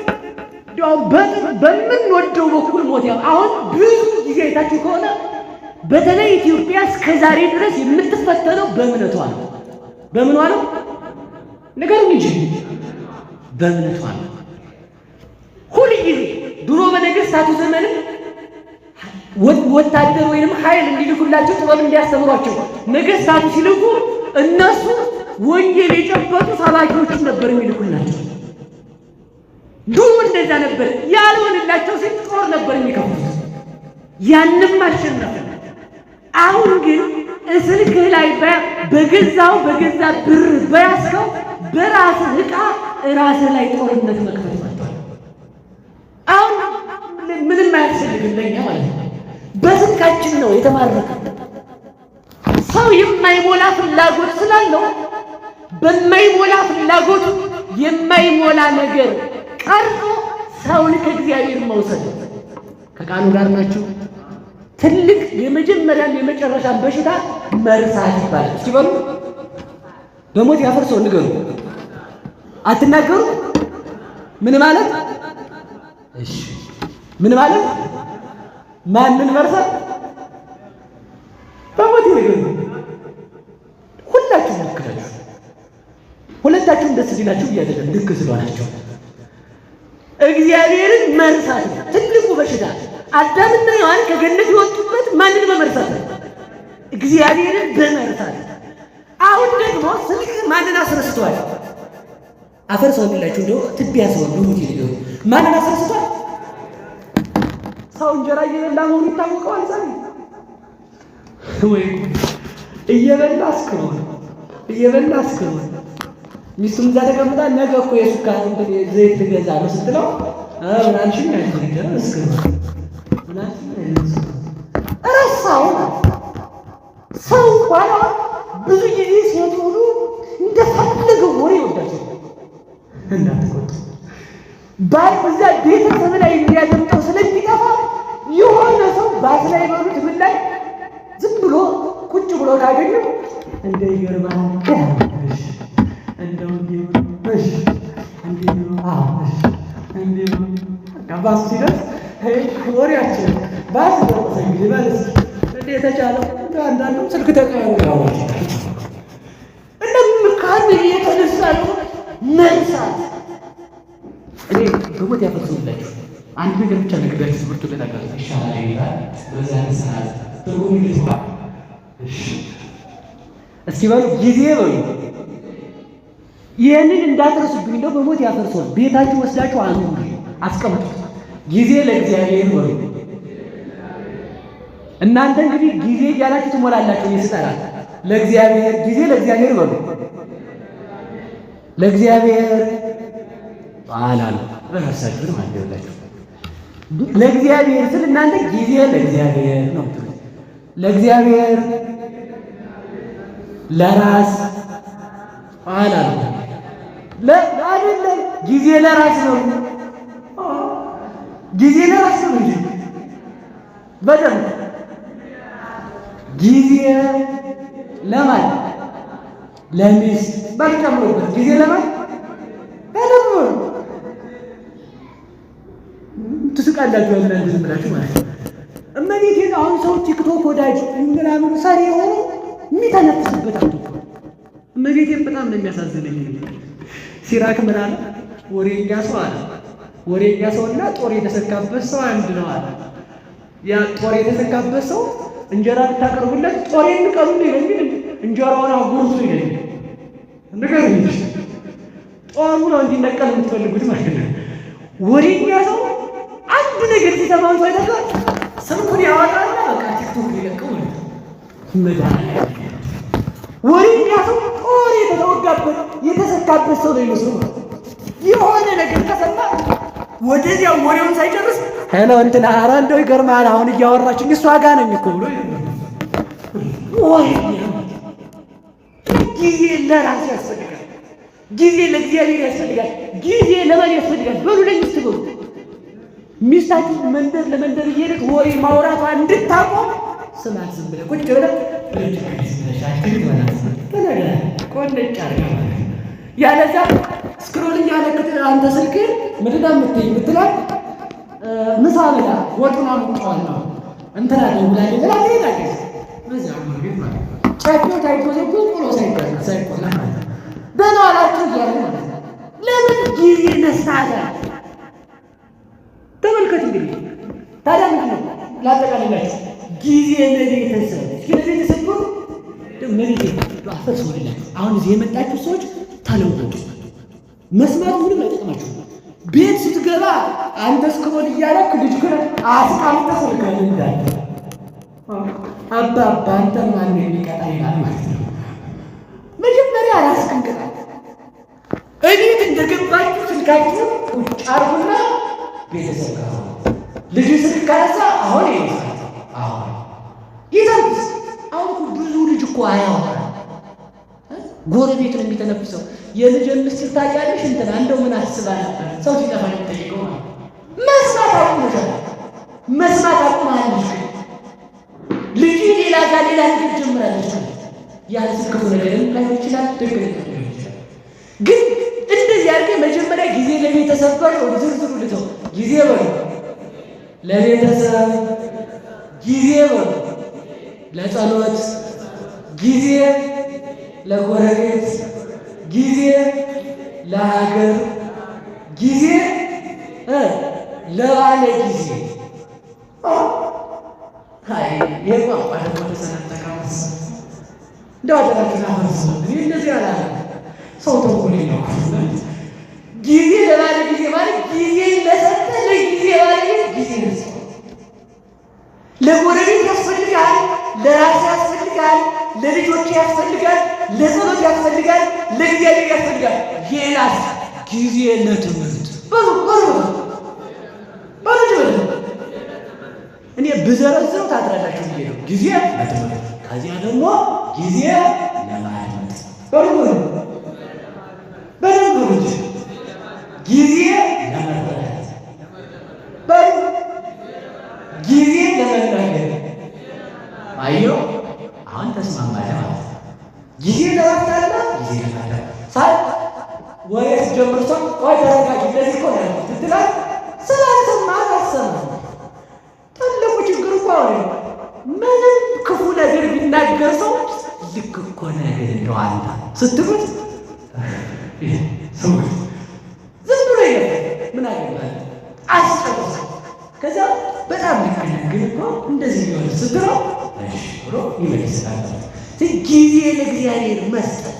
በምንወደው በኩል ሞት ያው አሁን ብዙ ጊዜ አይታችሁ ከሆነ በተለይ ኢትዮጵያ እስከ ዛሬ ድረስ የምትፈተነው በእምነቷ ነው። በምኗ ነው? ንገሩኝ እንጂ በእምነቷ ነው። ሁል ጊዜ ድሮ በነገስታቱ ዘመንም ወታደር ወይንም ኃይል እንዲልኩላቸው ጥበብ እንዲያስተምሯቸው ነገስታቱ ሲልኩ እነሱ ወንጌል የጨበጡ ሰባኪዎችን ነበር የሚልኩላቸው። ድሮ እንደዛ ነበር። ያልሆንላቸው ሲል ጦር ነበር የሚከፍቱት። ያንም አሸነፈ። አሁን ግን ስልክህ ላይ በገዛው በገዛ ብር በያዝከው በራስህ ዕቃ ራስህ ላይ ጦርነት መክፈት መጥቷል። አሁን ምንም አያስፈልግም ለኛ ማለት ነው። በስልካችን ነው የተማረከ። ሰው የማይሞላ ፍላጎት ስላለው በማይሞላ ፍላጎቱ የማይሞላ ነገር ቀርጾ ሰውን ከእግዚአብሔር መውሰድ። ከቃሉ ጋር ናቸው። ትልቅ የመጀመሪያም የመጨረሻም በሽታ መርሳት ይባላል። እስኪ በሉ በሞት ያፈርሰው ንገሩ። አትናገሩ። ምን ማለት? እሺ ምን ማለት? ማንን መርሳት? በሞት ይንገሩ። ሁላችሁም ልክ ናችሁ። ሁለታችሁም ደስ ሲላችሁ እያደለም ልክ ስለሆናችሁ እግዚአብሔርን መርሳት ነው ትልቁ በሽታ። አዳምና ሔዋን ከገነት የወጡበት ማንን በመርሳት ነው? እግዚአብሔርን በመርሳት። አሁን ደግሞ ስልክ ማንን አስረስቷል? አፈር ሰው የሚላችሁ እንደው ትቢያ ሰው ነው። ይልው ማንን አስረስቷል? ሰው እንጀራ እየበላ መሆኑ ይታወቀዋል። ዛሬ ወይ እየበላ እስከሆነ እየበላ እስከሆነ ሚስቱም እዛ ተቀምጣ ነገ እኮ የሱካር እንትን ዘይት ልገዛ ነው ስትለው ምን አልሽኝ? ምን አልሽኝ? ረሳው። ሰው እንኳን ብዙ ጊዜ ሴት ሁሉ እንደፈለገው ወሬ ይወዳል። እንዳትቆጡ ባል እዛ ቤተሰብ ላይ የሚያደምጠው ስለሚጠፋ የሆነ ሰው ባስ ላይ በሉት ምን ላይ ዝም ብሎ ቁጭ ብሎ ካገኘው እንደ ይገርማል እንደው እንዲሁ እሺ እንዲሁ አዎ እሺ እንዲሁ በቃ ባሱ ሲደርስ ወሬያችን ባስ ደረሰ። እንግዲህ በል እስኪ እንደ የተቻለው እንደ አንዳንዱም ስልክ ተቀያዩ ያወራል። እንደምካን የተነሳ ነው መርሳት። እኔ በሞት ያፈርሱላችሁ አንድ ነገር ብቻ ነግሬያችሁ ትምህርቱ ልነግር ይሻላል ይላል። በዛን ሰዓት ትርጉም ይልቷል። እሺ እስኪ በሉ ጊዜ በሉ ይህንን እንዳትረሱብኝ፣ እንደው በሞት ያፈርሰዋል። ቤታችሁ ወስዳችሁ አኑሩ፣ አስቀምጡት። ጊዜ ለእግዚአብሔር በሉ። እናንተ እንግዲህ ጊዜ እያላችሁ ትሞላላችሁ። እኔ ስጠራ ለእግዚአብሔር ጊዜ ለእግዚአብሔር በሉ። ለእግዚአብሔር አላሉ በራሳችሁ ማለት ነው። ለእግዚአብሔር ስል እናንተ ጊዜ ለእግዚአብሔር ነው የምትሉት። ለእግዚአብሔር፣ ለራስ አላሉ አይደለም። ጊዜ ለራስ ነው። ጊዜ ለራስ ነው እንጂ በደንብ ጊዜ ለማን? ለሚስት በል ጊዜ ለማን? በደንብ ትስቃላችሁ እናንተ ዝም ብላችሁ ማለት ነው። እመቤቴን አሁን ሰው ቲክቶክ ወዳጅ ምናምን ሰሪ የሆኑ የሚተነፍስበት አቶ እመቤቴን በጣም ነው የሚያሳዝነኝ። ሲራክ ምን አለ? ወሬኛ ሰው አለ። ወሬኛ ሰውና ጦር የተሰካበት ሰው አንድ ነው አለ። ያ ጦር የተሰካበት ሰው እንጀራ ብታቀርቡለት ጦሬን ንቀሉ ይለኝ፣ እንጀራውን አጉርሱ ይለኝ። ንገሩኝ እንጂ ጦሩ ነው እንዲነቀል የምትፈልጉት ማለት ነው። ወሬኛ ሰው አንድ ነገር ሲሰማን ሰው አይተካ ስልኩን ያወጣና በቃ ቲክቶክ ሊለቀው ማለት ነው። ወሬኛ ሰው ጦር የተወጋበት የተሰካበት ሰው ነው ይመስሉ የሆነ ነገር ከሰማ ወደዚያው ወሬውን ሳይጨርስ hello እንትና ኧረ እንደው ይገርምሃል አሁን እያወራችኝ እሷ ጋር ነኝ እኮ ብሎ ጊዜ ለራስ ያስፈልጋል። ጊዜ ለእግዚአብሔር ያስፈልጋል። ጊዜ ለማን ያስፈልጋል? በሉ ለሚስት በሉ። ሚስታችሁ መንደር ለመንደር እየሄደች ወሬ ማውራቷ እንድታቆም ስማት። ዝም ብለህ ቁጭ ብለህ ቆንጭ አድርጋ ማለት ያለዛ scroll እያደረግህ አንተ ስልክህን ምንድን ነው የምትይኝ ብትላት ምሳ ብላ ወጡን አሙቀዋለሁ እንትና ደውላለች ብላ ትሄዳለች። በዚያ ቤት ማለት ነው። ጨፌው ታይቶ ዘግቶ ቆሎ ሳይቆላ ማለት ነው። ደህና ዋላችሁ እያለ ማለት ነው። ለምን ጊዜ ነሳለ? ተመልከት እንግዲህ ታዲያ ምንድን ነው ላጠቃልላችሁ፣ ጊዜ ለቤተሰብ እስኪ ለቤተሰብ ብሩ ለቤተሰብ አፈር ሲሆንላችሁ አሁን እዚህ የመጣችሁ ሰዎች ተለወጡ። መስማቱ ምንም አይጠቅማችሁም። ቤት ስትገባ አንተ scroll እያደረክ ልጅ ግን አስቀምጠህ ስልክህን እንዳለ አባባ አንተን ማነው የሚቀጣ ይላል ማለት ነው። መጀመሪያ ራስህን ቅጣ። እቤት እንደገባችሁ ስልካችሁን ቁጭ አድርጉና ቤተሰብ ጋር ልጅ ስልክ ካነሳ አሁን ይሄ አሁን ይተንፍስ። አሁን እኮ ብዙ ልጅ እኮ አያወራም። ጎረቤት ነው የሚተነፍሰው። የልጅን ምስጢር ታውቂያለሽ? እንትና እንደው ምን አስባ ነበር ሰው ሲጠፋ ነው የሚጠይቀው ማለት ነው። መስማት አቁሞሻል። መስማት አቁማለች። ልጅ ሌላ ጋር ሌላ ነገር ጀምራለች። ያ ክፉ ነገርም ላይሆን ይችላል፣ ደግ ነገር ሊሆን ይችላል። ግን እንደዚህ አድርገህ መጀመሪያ ጊዜ ለቤተሰብ በሉ፣ ዝርዝሩ ልተው። ጊዜ በሉ ለቤተሰብ፣ ጊዜ በሉ ለጸሎት፣ ጊዜ ለጎረቤት፣ ጊዜ ለሀገር፣ ጊዜ ለባለ ጊዜ። አይ ይሄ ቋንቋ ደግሞ ተሰነጠቀ። እንደው አደራችሁ አፈርስ እኔ እንደዚህ አላለም። ሰው ተንኮል ነው። ጊዜ ለባለ ጊዜ ማለት ጊዜ ለሰጠ ለጊዜ ባለቤት ጊዜ ነስቶ ለጎረቤት ያስፈልጋል፣ ለራስ ያስፈልጋል፣ ለልጆች ያስፈልጋል፣ ለጸሎት ያስፈልጋል፣ ለእግዚአብሔር ያስፈልጋል። ሌላስ ጊዜ ለትምህርት በሉ በሉ በሉ በሉ። እኔ ብዘረዝረው ታድራላችሁ ብዬ ነው። ጊዜ ለትምህርት፣ ከዚያ ደግሞ ጊዜ ለማድመጥ በሉ በሉ በደንብ በሉ እንጂ ጊዜ ለመረዳት በሉ ጊዜ ለመናገር። አየሁ አሁን ተስማማለ ማለት ነው። ጊዜ ለረፍት አለ፣ ጊዜ ለማድመጥ ሳይ ወሬ ስትጀምር ሰው ቆይ ተረጋጊ፣ እንደዚህ እኮ ነው ያልኩት ስትላት ስላልሰማህ አትሰማም። ትልቁ ችግር እኮ አሁን ምንም ክፉ ነገር ቢናገር ሰው ልክ እኮ ነህ እንደው አንተ ስትሉት ሰው ዝም ብሎ ይገባል። ምን አገባህ አስጨርስ። ከዛ በጣም ልክ ነህ ግን እኮ እንደዚህ ሊሆን ስትለው እሺ ብሎ ይመልሳል። ጊዜ ለእግዚአብሔር መስጠት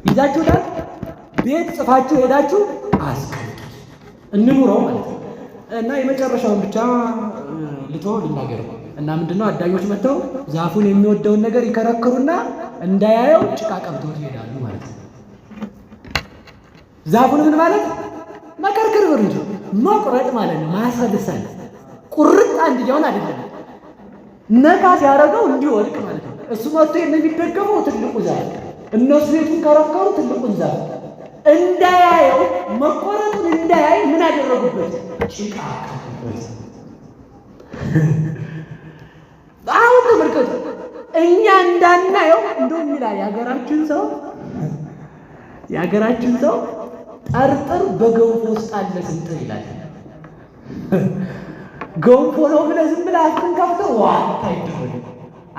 ይዛችሁታል። ቤት ጽፋችሁ ሄዳችሁ አስቀምጡት፣ እንኑረው ማለት ነው። እና የመጨረሻውን ብቻ ልቶ ልናገር እና ምንድነው አዳኞች መጥተው ዛፉን የሚወደውን ነገር ይከረክሩና እንዳያየው ጭቃ ቀብተውት ይሄዳሉ ማለት ነው። ዛፉን ምን ማለት መከርከር ብር እንጂ መቁረጥ ማለት ነው። ማሰልሰል ቁርጥ አንድያውን አይደለም። ነካ ሲያደርገው እንዲወድቅ ማለት ነው። እሱ መጥቶ የሚደገፈው ትልቁ ዛፍ፣ እነሱ ቤቱን ከረከሩ ትልቁን ዛፍ እንዳያየው መቆረጡን እንዳያይ ምን አደረጉበት? ጭቃ አቀቡበት። አሁን ተመልከቱ፣ እኛ እንዳናየው እንደውም ይላል የሀገራችን ሰው ጠርጥር በገንፎ ውስጥ አለ ስንጥር ይላል። ገንፎ ነው ብለህ ዝም ብለህ አፍህን ከፍተህ ዋ አይደረግም።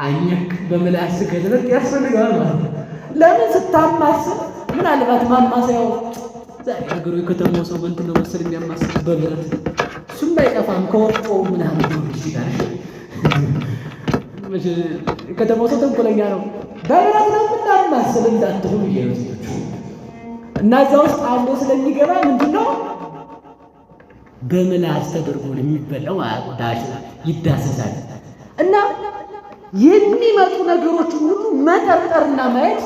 አኘክ በምላስ ገልበጥ ያስፈልገዋል ማለት ነው። ለምን ስታማስል ምናልባት ማማሰያው ዛሬ ነገሩ የከተማው ሰው በእንትን ነው መሰል የሚያማስል በብረት፣ እሱም አይጠፋም ከወፍጮ ምናምን ሊሆን ይችላል። የከተማው ሰው ተንኮለኛ ነው። በብረት ነው የምናማስል እንዳትሉ ብዬ ነው። እና እዛ ውስጥ አምቦ ስለሚገባ ምንድነው በምላስ ተደርጎ ነው የሚበላው፣ ይዳሰሳል። እና የሚመጡ ነገሮችን ሁሉ መጠርጠርና ማየት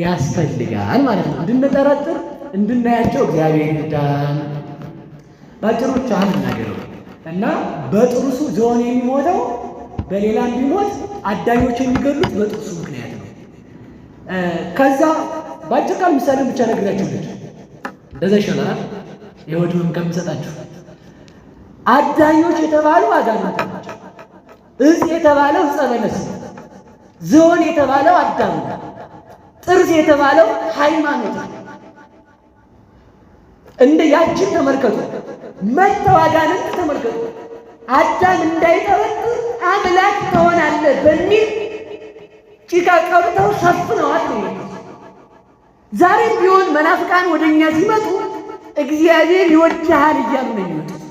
ያስፈልጋል ማለት ነው። እንድንጠረጥር እንድናያቸው እግዚአብሔር ይርዳን። ባጭሩ ልናገረው እና በጥርሱ ዝሆን የሚሞተው በሌላም ቢሞት አዳኞች የሚገሉት በጥርሱ ምክንያት ነው። ከዛ በአጭር ቃል ምሳሌ ብቻ ነግራችሁ ልጅ እንደዛ ይሻላል። የሆድ ህመም ከምሰጣችሁ አዳኞች የተባሉ አጋንንት ናቸው። እጽ የተባለው ዕፀ በለስ ነው። ዝሆን የተባለው አዳም ነው። ጥርስ የተባለው ሃይማኖት ነው። እንደ ያችን ተመልከቱ። መተው አጋንንት ተመልከቱ። አዳም እንዳይጠረጥር አምላክ ትሆናለህ በሚል ጭቃ ቀብተው ሸፍነዋል ነው። ዛሬም ቢሆን መናፍቃን ወደኛ ሲመጡ እግዚአብሔር ይወድሃል እያሉ ነው የሚመጡት።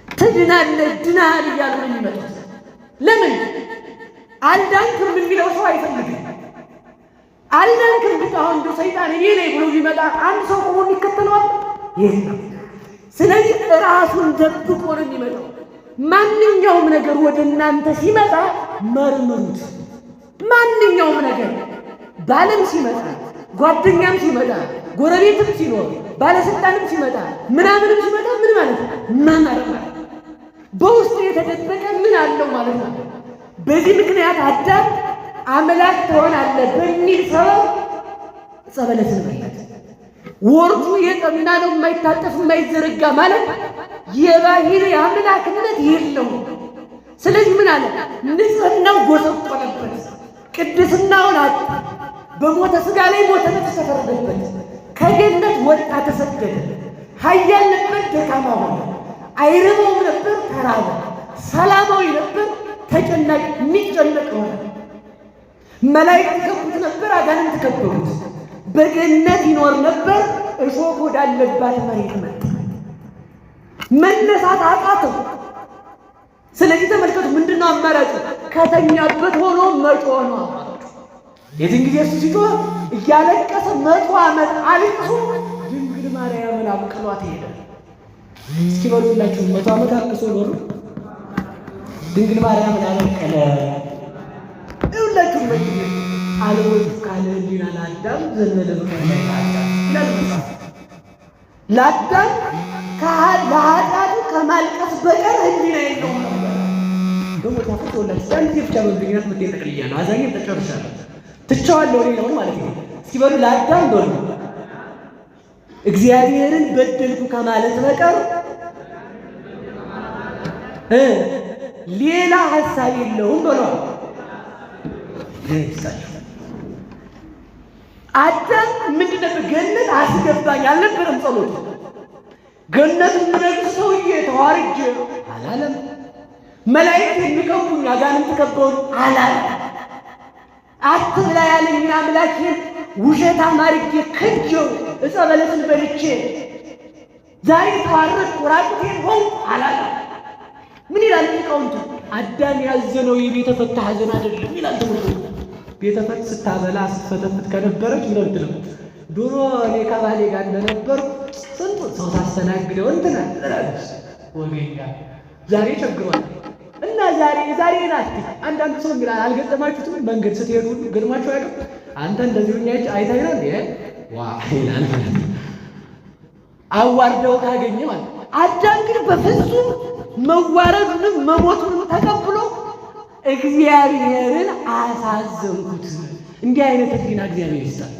ትድናለህ፣ ድናሃል እያሉ ነው የሚመጡት። ለምን አልዳንክም የሚለው ሰው አይፈልግም። አልዳንክም ብቻ አሁን እንደው ሰይጣን እኔ ነኝ ብሎ ቢመጣ አንድ ሰው ቆሞ የሚከተለዋል የለም። ስለዚህ ራሱን ደብቆ ነው የሚመጣው። ማንኛውም ነገር ወደ እናንተ ሲመጣ መርምሩት። ማንኛውም ነገር ባልም ሲመጣ፣ ጓደኛም ሲመጣ፣ ጎረቤትም ሲኖር፣ ባለስልጣንም ሲመጣ፣ ምናምንም ሲመጣ ምን ማለት ነው? መመርመር። በውስጡ የተደበቀ ምን አለው ማለት ነው። በዚህ ምክንያት አዳም አምላክ ትሆናለህ በሚል ሰበብ ዕፀ በለስን በላት። ወርዱ የጠና ነው፣ የማይታጠፍ የማይዘረጋ ማለት የባህሪ አምላክነት የለውም። ስለዚህ ምን አለ? ንጽህናው ጎሰቆለበት፣ ቅድስናውን አጣ። በሞተ ሥጋ ላይ ሞተ ነፍስ ተፈረደበት። ከገነት ወጣ፣ ተሰደደ። ኃያል ነበር፣ ደካማ ሆነ። አይርበውም ነበር፣ ተራበ። ሰላማዊ ነበር፣ ተጨናቂ የሚጨነቅ ሆነ። መላእክት ከቡት ነበር፣ አጋንንት ከበቡት። በገነት ይኖር ነበር፣ እሾህ ወዳለባት መሬት መጣ። መነሳት አቃተው። ስለዚህ ተመልከቱ፣ ምንድነው አማራጩ? ከተኛበት ሆኖ መጮህ ነው አማራጩ። የዚህን ጊዜ እሱ ሲጮህ እያለቀሰ 100 ዓመት አልቅሶ ድንግል ማርያምን አብቅሏት ሄደ። እስኪ በሉላችሁ 100 ዓመት አልቅሶ ኖሩ። ድንግል ማርያምን አበቀለ። ይሁላችሁ አልወጡ ካለ ህሊና ለአዳም ዘነበለ አዳም ይላል መጽሐፍ። ለአዳም ለኃጢአቱ ከማልቀስ በቀር ህሊና የለውም ነበር። ደግሞ ታፈቶላችሁ አንድ ጊዜ ብቻ በምክንያት ምቴ ጠቅልያለሁ። አዛኝም ተጨርሻለሁ። ትቼዋለሁ ሌላውን ማለት ነው። እስኪ በሉ ለአዳም በሉ እግዚአብሔርን በደልኩ ከማለት በቀር ሌላ ሀሳብ የለውም በሏል። አዳም ምንድን ነበር? ገነት አስገባኝ አልነበረም ጸሎቱ። ገነት የምነግስ ሰውዬ ተዋርጄ አላለም። መላእክት የሚከቡኝ አጋንንት ከበውን አላለም። አትብላ ያለኝን አምላኬን ውሸታም አድርጌ ክጄው ዕፀ በለስን በልቼ ዛሬ ተዋረድኩ ራቁቴን ሆንኩ አላለም። ምን ይላል ሊቃውንቱ? አዳም ያዘነው የቤተ ፈት ሐዘን አይደለም ይላል። ተመልከቱ። ቤተ ፈት ስታበላ ስትፈተፍት ከነበረች ምን ብትለው ድሮ እኔ ከባሌ ጋር እንደነበርኩ ስንቱን ሰው ሳስተናግደው እንትና ትላለች። ወገኛ ዛሬ ቸግሯል እና ዛሬ ዛሬ ናት። አንዳንዱ ሰው ይላል አልገጠማችሁትም? መንገድ ስትሄዱ ገጥሟችሁ አያውቅም? አንተ እንደዚህ ሆኜ አይተህ ነው እንዴ ዋ ይላል ማለት ነው። አዋርደው ካገኘ ማለት አዳም ግን በፍጹም መዋረዱንም መሞቱንም ተቀብሎ እግዚአብሔርን አሳዘንኩት። እንዲህ አይነት ሕሊና እግዚአብሔር ይስጣል።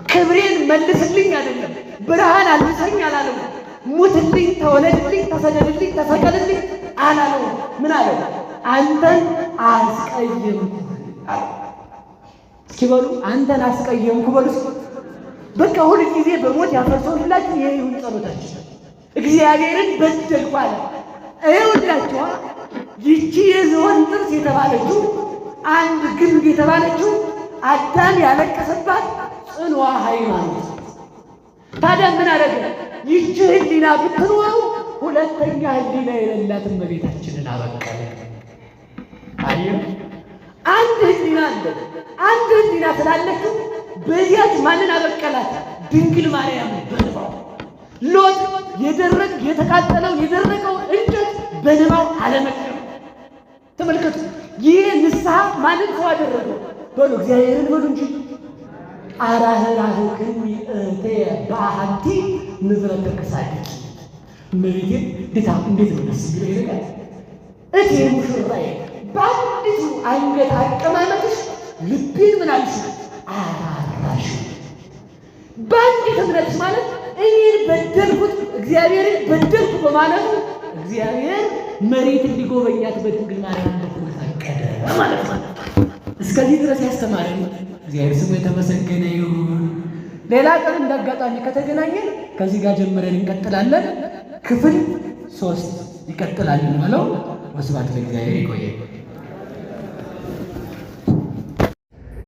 ክብሬን መልስልኝ አይደለም፣ ብርሃን አልብሰኝ አላለው። ሙትልኝ፣ ተወለድልኝ፣ ተሰደድልኝ፣ ተሰቀልልኝ አላለው። ምን አለው? አንተን አስቀየምኩ አለው። እስኪ በሉ አንተን አስቀየምኩ በሉ። በቃ ሁል ጊዜ በሞት ያፈርሰውላችሁ ይሄ ይሁን ጸሎታችን። እግዚአብሔርን በደልኩ አለ። ይኸውላችኋ ይቺ የዝሆን ጥርስ የተባለችው አንድ ግንብ የተባለችው አዳም ያለቀሰባት ጽኗ ሃይማኖት። ታዲያ ምን አደረገ? ይቺ ሕሊና ብትኖረው ሁለተኛ ሕሊና የሌላት እመቤታችንን አበቀለ። አየህ፣ አንድ ሕሊና አለ። አንድ ሕሊና ስላለችው በዚያች ማንን አበቀላት? ድንግል ማርያም በንባው። ሎጥ የደረቅ የተቃጠለውን የደረቀውን እንጨት በንባው አለመቀም። ተመልከቱ፣ ይህ ንስሐ ማንን ሰው አደረገው? በሉ እግዚአብሔርን በሉ እንጂ። አራህራህክኒ እህቴ በአሐቲ ንብረተ ክሳድኪ። እመቤቴ እንዴት ነው ደስ የሚለው ይሄ ነገር! እቴ ሙሽራዬ በአንዲቱ አንገት አቀማመጥሽ ልቤን ምን አልሽ? አራራሽ። በአንዲት እምነትሽ ማለት እኔን በደልኩት እግዚአብሔርን በደልኩ በማለቱ እግዚአብሔር መሬት እንዲጎበኛት በድንግል ማርያም በኩል ፈቀደ ማለት ነው። እስከዚህ ድረስ ያስተማረን እግዚአብሔር ስሙ የተመሰገነ ይሁን። ሌላ ቀን እንዳጋጣሚ ከተገናኘን ከዚህ ጋር ጀምረን እንቀጥላለን። ክፍል 3 ይቀጥላል እንበለው። ወስብሐት ለእግዚአብሔር። ይቆያል።